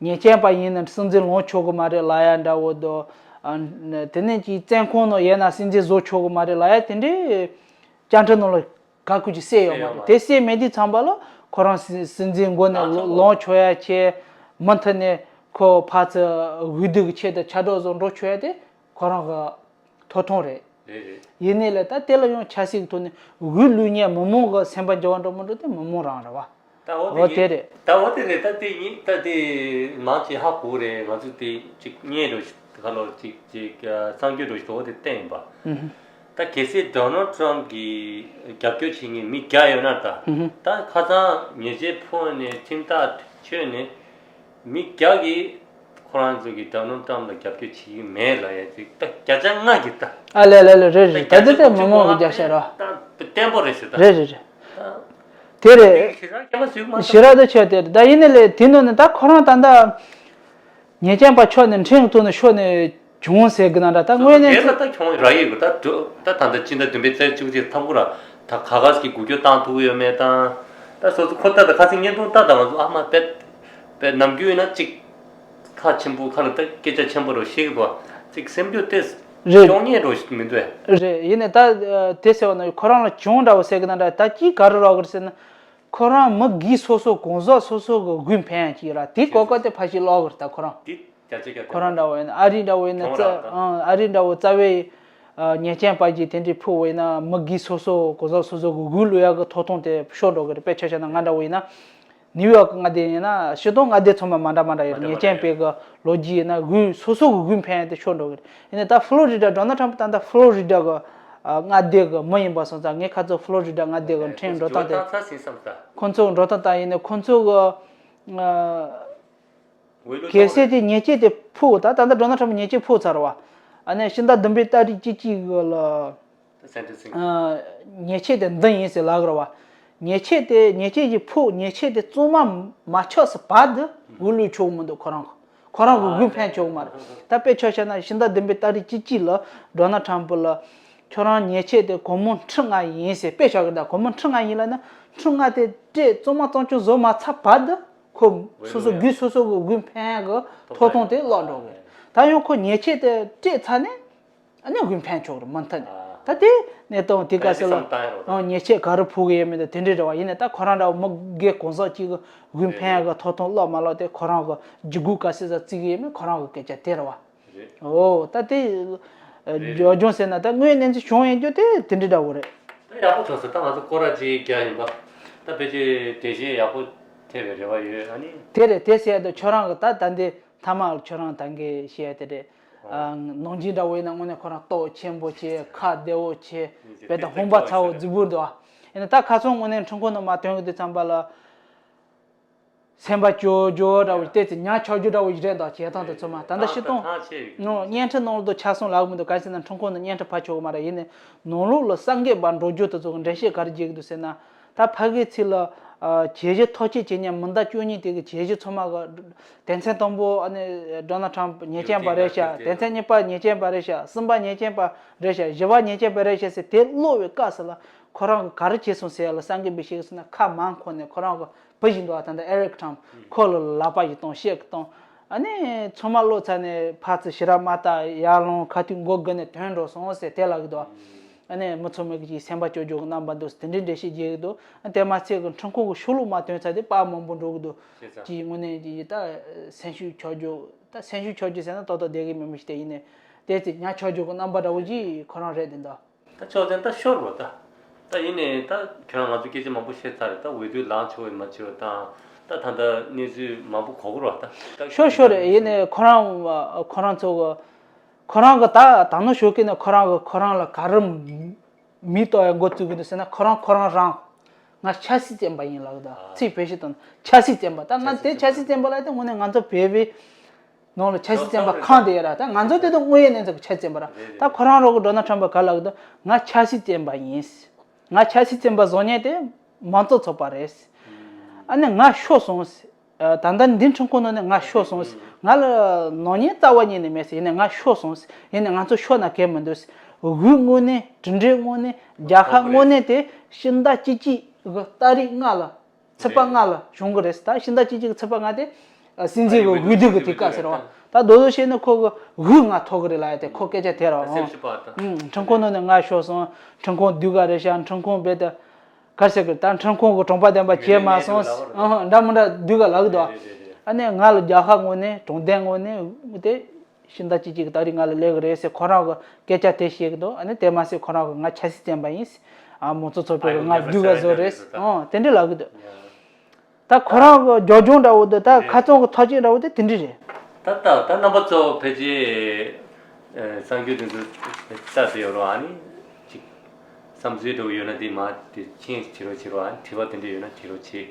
ཉེས་ཅན་པ་ཡིན་ན་སྲིད་འཛིན་ལངས་ཆོག་གི་མ་རེད་ལབ་ཡ་འདྲ་བོ་དང་། ཨ་དེ་ནས་ཀྱི་བཙོན་ཁང་ནང་ཡོད་ན་སྲིད་འཛིན་བཟོ་ཆོག་གི་མ་རེད་ལབ་ཡ་དེ་འདྲའི་བཅའ་ཁྲིམས་ནང་ལ་ག་ཁུལ་གྱིས་གསལ་ཡོད་མ་རེད། གསལ་ཡོད་མ་རེད། དེ་གསལ་མེད་དུས་ཙམ་པ་ལ་ཁོ་རང་སྲིད་སྲིད་འཛིན་མགོ་ནས་ཨ་ལོ་ལངས་ཆོག་ཡ་ཆེད། མུ་མཐུད་ནས་ཁོ་ཕར་ཚུར་འོས་བསྡུ་གི་ཆེད་དུ་ཕྱག་རོགས་བཟོ་འགྲོ་ཆོག་ཡ་དེ་ཁོ་རང་གི་ཐོབ་ཐང་རེད། རེད་རེད། ཡིན་ནའི་ལས་ད་དེ་ལ་ཡང་ཆབ་སྲིད་ཀྱི་ཐོག་ནས་འོས་བླུག་མཁན་མི་མང་གི་སེམས་པ་འགྱུར་བ་འགྲོ་མི་འགྲོ་དེ་མི་མང་རང་རེད་བ། ད་འོ་འོ་དེ་དེ་རེད། རེད། ད་འོ་དེ་རེད། ད་དེ་ཡིན། ད་དེ་མང་ཆེ་ཧ་གོ་རེད། ང་ཚོ་དེ་གཅིག་བརྙན་འདྲ་ཞིག་ག་ལོ་གཅིག་གཅིག་གསར་འགྱུར་འདྲ་ཞིག་འོ་དེ་བལྟས་ཡིན་པ། ཨུ་ཧུ། ད་གལ་སྲིད་ཌོ་ནལ་ཊམ་གི་རྒྱབ་སྐྱོར་བྱེད་མཁན་མི་བརྒྱ་ཡོད་ན། ད་ཨུ་ཧུ། ད་ཁ་སང་ཉེས་ཆད་ཕོག་ནས་ཁྲིམས་ཐག་ཆོད་ནས། མི་བརྒྱ་གིས་ཁོ་རང་ཚོ་གིས་ཌོ་ནལ་ཊམ་ལ་རྒྱབ་སྐྱོར་བྱེད་ཀྱི་མེད་ལབ་ཡ་ཅིག་ད་བརྒྱ་ཆ་ལྔ་གིས་ད། ཨ་ལེ་ལེ་ལེ་རེད་རེད། ད་བརྒྱ་ཆ་དེ་དེ་མི་མང་གི་བརྒྱ་ཆ་རེད་བ། ད་བརྟན་པོ་རེད་ཟེར་ད། རེད་རེད་རེད། ད་དེ་རེད། ཞེ་དྲག་སྐྱེ་བ་ཟིག་མ་ཞེ་དྲག་དེ་ཆོད་དེ་རེད། ད་ཡིན་ནའི་ལས་དེ་ནང་ནས་ད་ཁོ་རང་ད་ད་ཉེས་ཅན་པ་ཆོད་ནས་ཁྲིམས་ཐོག་ནས་ཤོར་ནས། བྱུང་ཟེར་གི་ན་འདྲ། ད་དངོས་གནས་ཚེ་ད་ཁྱོང་ར་ཡི་གི་ད་འགྲོ་ད་ད་ད་སྤྱི་ཟླ་བདུན་པའི་ཚེས་བཅུ་གཅིག་ཐམ་གུ་ར་ད་ག་ག་ཟིག་གི་འགུལ་སྐྱོད་བཏང་ཐུབ་ཀྱི་ཡོད་མེད་དང་། ད་སོ་སོ་ཁོ་ད་ད་ཁ་སང་བརྙན་ཐུང་ལྟ་ད་ང་ཚོ་ཨ་མ་པད་པད་ནམ་རྒྱུན་ཡིན་ན་གཅིག་ཁ་ཆེན་པོ་ཁ་ལ་ད་སྐད་ཆ་ཆེན་པོ་རུ་བཤད་གི་འདུག་གཅིག་སེམས་རྒྱུད་ཏེ་རེད། སྐྱོང་ཉེན་རུ་མི་འདུག་ཨེ། རེད། ཡིན་ནའི་ད་དེ་ཟེར་བ་ན་ཁོ་རང་ལ་བྱུང་འདྲ་བོ་ཟེར་གི་ན་འདྲ། ད་ཅི་ག་རུ་རག་གི་རེད་ཟེར་ན། ཁོ་རང་མི་སྒེར་སོ་སོ་གང་ཟག་སོ་སོ་གི་དགོས་ཕན་ཅིག་ཡོད་ར། དེ་གོ་སྐབས་དེ་ཕར་ཞིག་ལོག་གི་རེད་ད་ཁོ་རང་། དེ་བརྒྱ་ཆ་བརྒྱ་ཁོ་རང་འདྲ་བོ་ཡིན་ན་ཨ་རི་འདྲ་བོ་ཡིན་ན་རྩ་ཨང་ཨ་རི་འདྲ་བོ་རྩ་བའི་ཨ་ཉེས་ཅན་པ་ཅིག་དེ་འདྲའི་ཕུད་བོ་ཡིན་ན་མི་སྒེར་སོ་སོ་གང་ཟག་སོ་སོ་གི་དགོས་ལོས་ཡག་གི་ཐོབ་ཐང་དེ་ཤོར་འགྲོ་གི་རེད། དཔེ་ཆ་བཞག་ན་ང་འདྲ་བོ་ཡིན་ན་ནིའུ་ཡོག་གི་མངའ་སྡེ་ཡིན་ན་སྤྱི་བཏང་མངའ་སྡེ་ཚང་མ་མ་འདྲ་མ་འདྲ་ཡོད་རེད། ཉེས་ཅན་པའི་གི་ལོ་རྒྱུས་ཡིན་ན་དགོས་སོ་སོ་གི་དགོས་ཕན་དེ་ཤོར་འགྲོ་གི་རེད། ཡིན་ན་ད་ཕློ་རི་ཌ་ཌོ་ནལ་ཊམ་ད་ད་ཕློ་རི་ཌ་གི་མངའ་སྡེ་གི་མི་ཡིན་པ་སོང་ཙང་ངས་ཁ་ཚོ་ཕློ་རི་ཌ་མངའ་སྡེ་གི་ཁྲིམས་འགྲོ་སྟངས་དེ་ཁོང་ཚོ་འགྲོ་སྟངས་ད་ཡིན་ན་ཁོང་ཚོ་གི་གལ་སྲིད་དེ་ཉེས་ཆད་དེ་ཕོག་ད་ད་ལྟ་ཌོ་ནལ་ཊམ་ཉེས་ཆད་ཕོག་ཚར་བ། ཨ་ནི་ཕྱི་ཟླ་བདུན་པའི་ཏ་རིག་བཅུ་གཅིག་གི་ལ་ཉེས་ཆད་དེ་འདི་ཡིན་ཟེར་ལབ་གི་རེད་བ། ཉེས་ཆད་དེ་ཉེས་ཆད་ཀྱི་ཕོག་ཉེས་ཆད་དེ་གཙང་མ་མ་ཆགས་སུ་བར་དུ་འོས་བླུག་ཆོག་མི་འདུག་ཁོ་རང་གི་ཁོ་རང་གི་དགོས་ཕན་ཆོག་མ་རེད། ད་དཔེ་ཆ་བཞག་ན་ཕྱི་ཟླ་བདུན་པའི་ཏ་རིག་བཅུ་གཅིག་ལ་ཌོ་ནལ་ཊམ་ལ་ཁྱོད་རང་ཉེས་ཆད་དེ་སྒོར་མོ་ཁྲི་ལྔ་ཡིན་ཟེར་དཔེ་བཞག་གི། ད་སྒོར་མོ་ཁྲི་ལྔ་ཡིན་ལབ་ན་ཁྲི་ལྔ་དེ་སྤྲད་གཙང་མ་གཙང་ཆུ་བཟོ་མ་ཚར་བར་དུ། ཁོ་སོ་སོ་སྒེར་སོ་སོ་གི་དགོས་ཕན་གི་ཐོབ་ཐང་དེ་བརླག་འགྲོ་གི། ད་ཡང་ཁོ་ཉེས་ཆད་དེ་སྤྲད་ཚར་ནས་ཨ་ནི་དགོས་ཕན་ཆོག་རེད་མུ་མཐུད་ནས། ད་དེ་གནས་སྟངས་དེ་ག་ཟེར་ལ་ཉེས་ཆད་ག་རེ་ཕོག་གི་ཡོད་མེད་དེ་དེ་འདྲ་རེད་བ། ཡིན་ནའི་ད་ཁོ་རང་འདྲ་བོ་མི་སྒེར་གང་ཟག་གཅིག་གི་དགོས་ཕན་གི་ཐོབ་ཐང་བརླག་མ་བརླག་དེ་ཁོ་རང་གི་ལྗིད་ཁོག་ག་ཟེར་ས་བརྩི་གི་ཡོད་མེད་ཁོ་རང་གི་སྐད་ཆ་དེ་རེད་བ། རེད། འོ་ད་དེ་རེད་རེད། སྦྱོར་སྦྱོང་ཟེར་ན་ད་དངོས་གནས་ཚུལ་བྱུང་ཡོད་རྒྱུ་དེ་དེ་འདྲ་འདྲ་བོ་རེད། ད་ཡག་པོ་ཐོན་སོང་། ད་ང་ཚོ་སྐོར་ར་ཅིག་རྒྱག་ཡིན་པ། ད་ཕལ་ཆེར་འགྲེལ་བཤད་ཡག་པོ་ཐེབས་པའི་རེ་བ་ཡོད། ཨ་ནི། དེ་རེད། དེ་ཟེར་ཡ་དུ་ཁྱོད་རང་གི་ད་ད་འདི་མཐའ་མ་ཁྱོད་རང་ད་གིན་བཤད་ཡ་དེ་རེད། ཨ་ནང་ཆེན་འདྲ་བོ་ཡིན་ན་དངོས་གནས་ཁོ་རང་སྟོབས་ཆེན་པོ་བྱས་ཁ་བདེ་བོ་བྱས་དཔེ་ད་ཧོན་པ་ཚ་བོ་རྫིག་པོ་འདུག་ཨ། ཡིན་ན་ད་ཁ་སང་དངོས་གནས་འཕྲིན་ཁང་ནང་མ་ཐོན་གི་དུས་ཙམ་པ་ལ། སེམས་པ་སྐྱོ་སྐྱོ་འདྲ་བོ་ཡ། བལྟས་ཚེ་ཉག་ཆགས་རྒྱུ་འདྲ་བོ་ཞིག་རེད་འདུག་བྱེད་སྟངས་དེ་ཚོ་མ། ད་ལྟ་ཨ་སྤྱིར་བཏང་ད་ཐང་ཆད་ཡོད་ནོ་བརྙན་འཕྲིན་ནང་ལོགས་དུ་ཆ་ཚང་ལབ་མི་འདུག་ག་རེ་ཟེར་ན་འཕྲིན་ཁང་ནང་བརྙན་འཕྲིན་ཕར་ཆོག་གི་མ་རེད། ཡིན་ནའི་ནང་ལོགས་ལ་གསར་འགོད་པ་འགྲོ་རྒྱུ་དེ་ཚོ་གི་འགྲེལ་བཤད་ག་རེ་བརྒྱབ་ཀྱི་འདུག་ཟེར་ན། ད་ཕ་གིའི་ཚིག་ལ་ཨ་བྱས་རྗེས་ཐག་གཅོད་བྱེད་མཁན་མི་ཟླ་བཅུ་གཉིས་དེ་གི་བྱས་རྗེས་ཚང་མ་གི་དོན་ཚན་དང་པོ་ཨ་ནི་ཌོ་ནལ་ཊམ་ཉེས་ཅན་པ་རེད་ཤག་དོན་ཚན་གཉིས་པ་ཉེས་ཅན་པ་རེད་ཤག་གསུམ་པ་ཉེས་ཅན་པ་རེད་ཤག་བཞི་པ་ཉེས་ཅན་པ་རེད་ཤག་ཟེར་དེ་ཀློག་པའི་སྐབས་སུ་ལ་ཁོ་རང་གི་ག་རེ་བྱས་སོང་ཟེར་ཡ་ལ་གསར་འགོད་པས་བཤད་གི་ཟེར་ན། ཁ་མང་ཁོ་ནས་ཁོ་རང་གི་བུ་ཞིག་འདུག་ཨ། ད་ལྟ་ཨེ་རིག་ཊམ། ཁོ་ལ་ལག་པ་ཞིག་བཏང་བཤད་ཀྱི་བཏང་། ཨ་ནི་ཚང་མ་ཀློག་ཚར་ནས་ཕར་ཚུར་ཞེ་དྲག་མ་ལྟ་ཡར་ལངས་ཁ་ཐུག་མགོ་སྒུར་ནས་ཐོན་འགྲོ་སོང་ཟེར་དེ་ལབ་ཀྱི་འདུག་ཨ། ཨ་ནི་མི་ཚང་མས་ཀྱི་སེམས་པ་སྐྱོ་སྐྱོ་གི་རྣམ་པ་འདུག་དེ་འདྲའི་འགྲེལ་བཤད་རྒྱག་གི་འདུག་དེ་མ་ཚད་ཀྱི་འཕྲིན་ཁང་གི་ཤོ་ལོ་མ་ཐོན་ཚར་དེ་པར་མང་པོ་འགྲོ་གི་འདུག་ཅེས་ཙང་། ཀྱི་དངོས་གནས་ཀྱི་ད་སེམས་ཤུགས་ཆག་རྒྱུ། ད་སེམས་ཤུགས་ཆག་རྒྱུ་ཟེར་ན་ཏག་ཏག་བསྡད་ཀྱི་མེད་མི་ཞིག་དེ་ཡིན་ནས། དེ་ཚེ་ཉག་ཆག་རྒྱུ་གི་རྣམ་པ་འདྲ་བོ་ཅིག་ཁོ་རང་རེད་དེ་འདྲ། ད་ཆོག་ཙང་ད་ཤོར་བ་ད། ད་ཡིན་ནས་ད་ཁྱོད་རང་ང་ཚོ་སྐད་ཆ་མང་པོ་བཤད་ཚར་རེད། ད་འོས་བསྡུ་ལངས་ཆོག་པའི་མ་ཆོག་དང་། ད་ད་ལྟ་གནས་ཚུལ་མང་པོ་གོ་གི་རེད་བ་ད། ཤོར་ཤོར་རེད། ཡིན་ནས་ཁོ་རང་ཁོ་རང་ཚོ་གི་ཁོ་རང་གི་ད་ད་ནུ་ཞོགས་ཀྱི་ནས་ཁོ་རང་གི་ཁོ་རང་ལ་ག་རེ་མི་ལྟོ་ཡ་འགོ་བཙུགས་གི་འདུག་ཟེར་ན། ཁོ་རང་ཁོ་རང་རང་ང་ཆབ་སྲིད་བཙོན་པ་ཡིན་ལབ་གི་འདུག་ཚིག་བེད་སྤྱོད་བཏང་། ཆབ་སྲིད་བཙོན་པ། ད་ང་དེ་ཆབ་སྲིད་བཙོན་པ་ལབ་དེ་དངོས་གནས་ང་ཚོ་བོད་པའི་ནང་ལ་ཆབ་སྲིད་བཙོན་པ་ཁག་དེ་ཡོད་ར། ད་ང་ཚོ་དེ་དང་དངོས་ཡོད་གནས་ཚུལ་གྱི་ཆབ་སྲིད་བཙོན་པ་ར། ད་ཁོ་རང་རོགས་གི་ཌོ་ནལ་ཊམ་པ་ག་ལབ་གི་འདུག་ང་ཆབ་སྲིད་བཙོན་པ་ཡིན། ང་ཆབ་སྲིད་བཙོན་པ་བཟོ་མཁན་དེ་མང་གཙོ་ཚོགས་པ་རེད། ཨ་ནི་ང་ཤོར་སོང་། ད་ལྟ་འདི་འཕྲིན་ཁང་ནང་ནས་ང་ཤོར་སོང་། ང་ལ་ནག་ཉེས་རྩ་བ་ཉིད་ནས་མེད་ཟེར། ཡིན་ནས་ང་ཤོར་སོང་། ཡིན་ནས་ང་ཚོ་ཤོར་ན་གལ་མི་འདུག་དབུས་དངོས་གནས། གྲུབ་འབྲས་དངོས་གནས། རྒྱལ་ཁབ་དངོས་གནས་དེ་ཕྱི་ཟླ་བཅུ་གཅིག་གི་ཏ་རིག་ལྔ་ལ། ཚེས་པ་ལྔ་ལ་བྱུང་གི་རེད། ད་ཕྱི་ཟླ་བཅུ་གཅིག་གི་ཚེས་པ་ལྔ་དེ་སྲིད་འཛིན་གྱི་འོས་བསྡུ་གི་དུས་སྐབས་ཟེར་བ། ད་དོ་དོ་བྱས་ན་ཁོ་གི་འོས་ལྔ་ཐོབ་གི་རེད་ལབ་ཡ་དེ་ཁོ་སྐད་ཆ་དེ་རེད་བ། འཕྲིན་ཁང་ནང་ནས་ང་ཤོར་སོང་། འཕྲིན་ཁང་ཟློས་གར་རེད་ཤག་འཕྲིན་ཁང་རྦད་དེ་ག་རེ་ཟེར་གི། ད་འཕྲིན་ཁང་གི་གྲོང་པ་ལྡན་པ་བྱས་མ་སོང་། ཨང་། འདྲ་མི་འདྲ་ཟློས་གར་ལབ་གི་འདུག་ཨ་ནི་ང་ལ་རྒྱལ་ཁབ་དངོས་གནས། གྲོང་རྡལ་དངོས་གནས་དེ་ཕྱི་ཟླ་བཅུ་གཅིག་གི་ཏ་རིག་ལྔ་ལ་སླེབས་གི་རེད་ཟེར་ཁོ་རང་གི་སྐད་ཆ་དེ་བཤད་གི་འདུག་ཨ་ནི་དེ་མ་ཟད་ཁོ་རང་གི་ང་ཆབ་སྲིད་བཙོན་པ་ཡིན། ཨ། མང་གཙོ་ཚོགས་པའི་ང་ཟློས་གར་བཟོ་རེད། ཨང་། དེ་འདྲ་ལབ་གི་འདུག་ད་ཁོ་རང་གི་རྒྱབ་ལྗོངས་འདྲ་བོ་འདུག་ད་ཁ་རྩང་གི་ཐག་གཅོད་འདྲ་བོ་དེ་དེ་འདྲ་རེད། ད་ད་ད་རྣམ་པ་ཚོ་ཕལ་ཆེར་ཨ་གསར་འགྱུར་དེ་ཚོ་ལྟ་དེ་ཡོད་རོགས། ཨ་ནི་ཅིག་བསམ་ཚུལ་འདྲ་བོ་ཡོད་ན་དེ་མ་དེ་མཆན་བྲིས་རོགས་བྱེད་རོགས། ཨ་ནི་དྲི་བ་དེ་འདྲ་ཡོད་ན་དྲི་རོགས་བྱེད།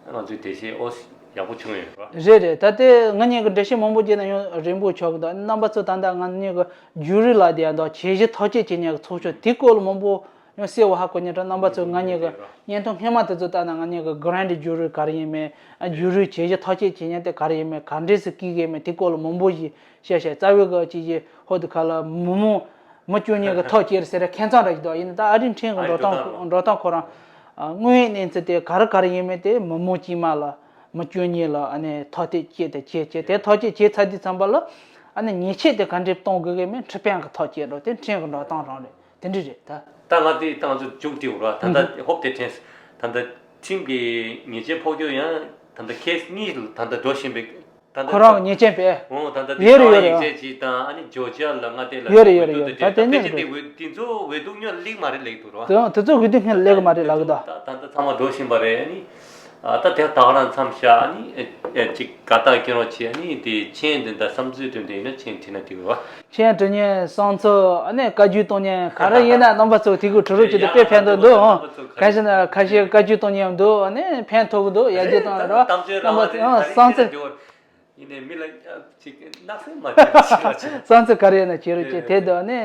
ང་ཚོའི་འགྲེལ་བཤད་ཨོ་ཡག་པོ་བྱུང་ཡོད་རོགས། རེད་རེད། ད་དེ་ང་གཉིས་ཀྱི་འགྲེལ་བཤད་མང་པོ་བྱས་ན་ཡང་རན་པོ་ཆགས་གི་འདུག་རྣམ་པ་ཚོ་ད་ལྟ་ང་གཉིས་ཀྱི་ཇུ་རི་ལ་དེ་ཡང་དང་། ཇུ་རི་ཐག་གཅོད་བྱེད་མཁན་གྱི་ཚོགས་ཆུང་དེ་སྐོར་ལ་མང་པོ་ཡང་གསལ་བོ་ཧ་གོ་མཁན་འདྲ། རྣམ་པ་ཚོས་ང་གཉིས་ཀྱི་བརྙན་ཐུང་སྔོན་མ་དེ་ཚོ་ལྟ་ན་ང་གཉིས་ཀྱི་གྷ་རན་ཌི་ཇུ་རི་ག་རེ་ཡིན་མིན། ཨ། ཇུ་རི་ཇུས་གཞི་ཐག་གཅོད་བྱེད་མཁན་དེ་ག་རེ་ཡིན་མིན། ག་འདྲས་སེ་བཀོད་ཀྱི་ཡིན་མིན། དེ་སྐོར་ལ་མང་པོ་ཞིག་བཤད་བཤད། རྩ་བའི་གི་ཅི་ཞིག་ཧོ་དུ་ཁ་ལ་མི་མང་མི་བཅུ་གཉིས་ཀྱི་ཐག་བཅད་ཟེར་ཁྱད་མཚར་འདྲ་ཞིག་འདུག་ཡིན་ད་ཨ་རིའི་ཕྲན་གྱི་འགྲོ་སྟངས་འགྲོ་སྟངས་ཁོ་རང་། ཨ། དངོས་ཡོད་གནས་ཚུལ་དེ་ག་རེ་ག་རེ་ཡིན་མིན་དེ་མི་མང་དཀྱུས་མ་ལ་མི་བཅུ་གཉིས་ལ་ཨ་ནི་ཐག་གཅོད་བྱས་ཏེ་བྱས་བྱས། དེ་ཐག་གཅོད་བྱས་ཚར་དུས་ཙམ་པ་ལ་ཨ་ནི་ཉེས་ཆད་དེ་ག་འདྲས་གཏོང་དགོས་ཀྱི་མིན་ཁྲི་དཔོན་གྱི་ཐག་བཅད་འགྲོ། དེ་ཕྲན་གྱི་འགྲོ་སྟངས་རང་རེད། དེ་འདྲ་རེད་ད། ད་ང་དེ་ད་ང་ཚོ་མཇུག་སྒྲིལ་རོགས། ད་ལྟ་ཧོབ་དེ་དྲན། ད་ལྟ་ཁྲིམས་ཀྱི་ཉེས་ཆད་ཕོག་རྒྱུ་ཡང་ད་ལྟ་ཁེ་སི་གཉིས་ད་ལྟ་འགྲོ་བཞིན་པའི། ད་ལྟ་ཁོ་རང་ཉེས་ཆད་པས། འོ། ད་ལྟ་དེ་ཡོད་རེད་ཡོད་རེད་ཡིན་ཚད་ཅིག་དང་། ཨ་ནི་ཇོ་ཇི་ཡ་ལ་ང་དེ་ལ་ཡོད་རེད་ཡོད་རེད་ཡོད་རེད། ད་དེ་ནས་ཕལ་ཆེར་དེ་འོས་དེ་ཚོ་འོས་བསྡུ་སྔོན་སླེབས་མ་རེད་ལབ་འདུག་རོགས། དེ་དེ་ཚོ་འོས་བསྡུ་སྔོན་སླེབས་མ་རེད་ལབ་འདུག་ད་ད་ལྟ་ཚང་མ་འགྲོ་བཞིན་པ་རེད། ཨ་ནི་ཨ་ད་དེ་ད་ག་རང་མཚམས་བཞག་ཨ་ནི་ཨེ་ཨེ་ཅིག་དགའ་རྟགས་སྐྱོན་རོགས་བྱེད། ཨ་ནི་དེ་མཆན་དེ་འདྲ་བསམ་ཚུལ་དོན་དེ་ཡིན་ན་མཆན་བྲིས་ན་འགྲིག་གི་རེད་བ། མཆན་བྲིས་མཁན་བསམ་ཚུལ། ཨ་ནི་བཀའ་བཀྱོན་གཏོང་མཁན་ག་རེ་ཡིན་ན་རྣམ་པ་ཚོ་དེ་གུ་འབྲི་རོགས་བྱེད་དུ་དཔེ་ཕན་ཐོགས་འདུག་ཨང་། ཁ་ཤས་ན་ཁ་ཤས་བཀའ་བཀྱོན་གཏོང་མཁན་འདུག་ཨ་ནི་ཕན་ཐོགས་ཀྱི་འདུག་ཡར་རྒྱས་གཏོང་རོགས། རྣམ་པ་ཚོ་ཨང་བསམ་ཚུལ། ཡིན་ནའི་མི་ལ་ཅིག་སྣག་སེམས་མ་བྱེད་པ་བྱེད་པ་བྱེད། བསམ་ཚུལ་ག་རེ་ཡོད་ན་བྱེད་རོགས་བྱེད། དེ་དུས་ཨ་ནི་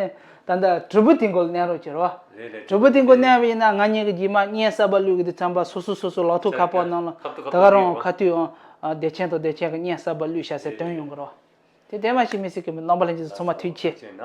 ད་ལྟ་དྲིལ་བུ་དེ་མགོ་ལ་མནན་རོགས་བྱེད་རོགས། རེད་རེད། དྲིལ་བུ་དེ་མགོ་མནན་པ་ཡིན་ན་ང་གཉིས་ཀྱི་རྗེས་མ་བརྙན་གསར་པ་བླུག་གི་དུས་ཙམ་པ་སོ་སོ་སོ་སོ་ལག་ཐོག་ཁ་པར་ནང་ལ་ཁ་ཐུག་ད་ག་རང་ཁ་ཐུག་ཨང་བདེ་ཆེན་དང་བདེ་ཆེན་གྱི་བརྙན་གསར་པ་བླུག་བཞག་ཟེར་དོན་ཡོང་གི་རོགས། དེ་དེ་མ་ཤེས་མི་སྲིད་ཀྱི་མི། རྣམ་པ་ལྷན་རྒྱས་ཚོ་ཚང་མ་ཐུགས་རྗེ་ཆེ། ཆེ་ན།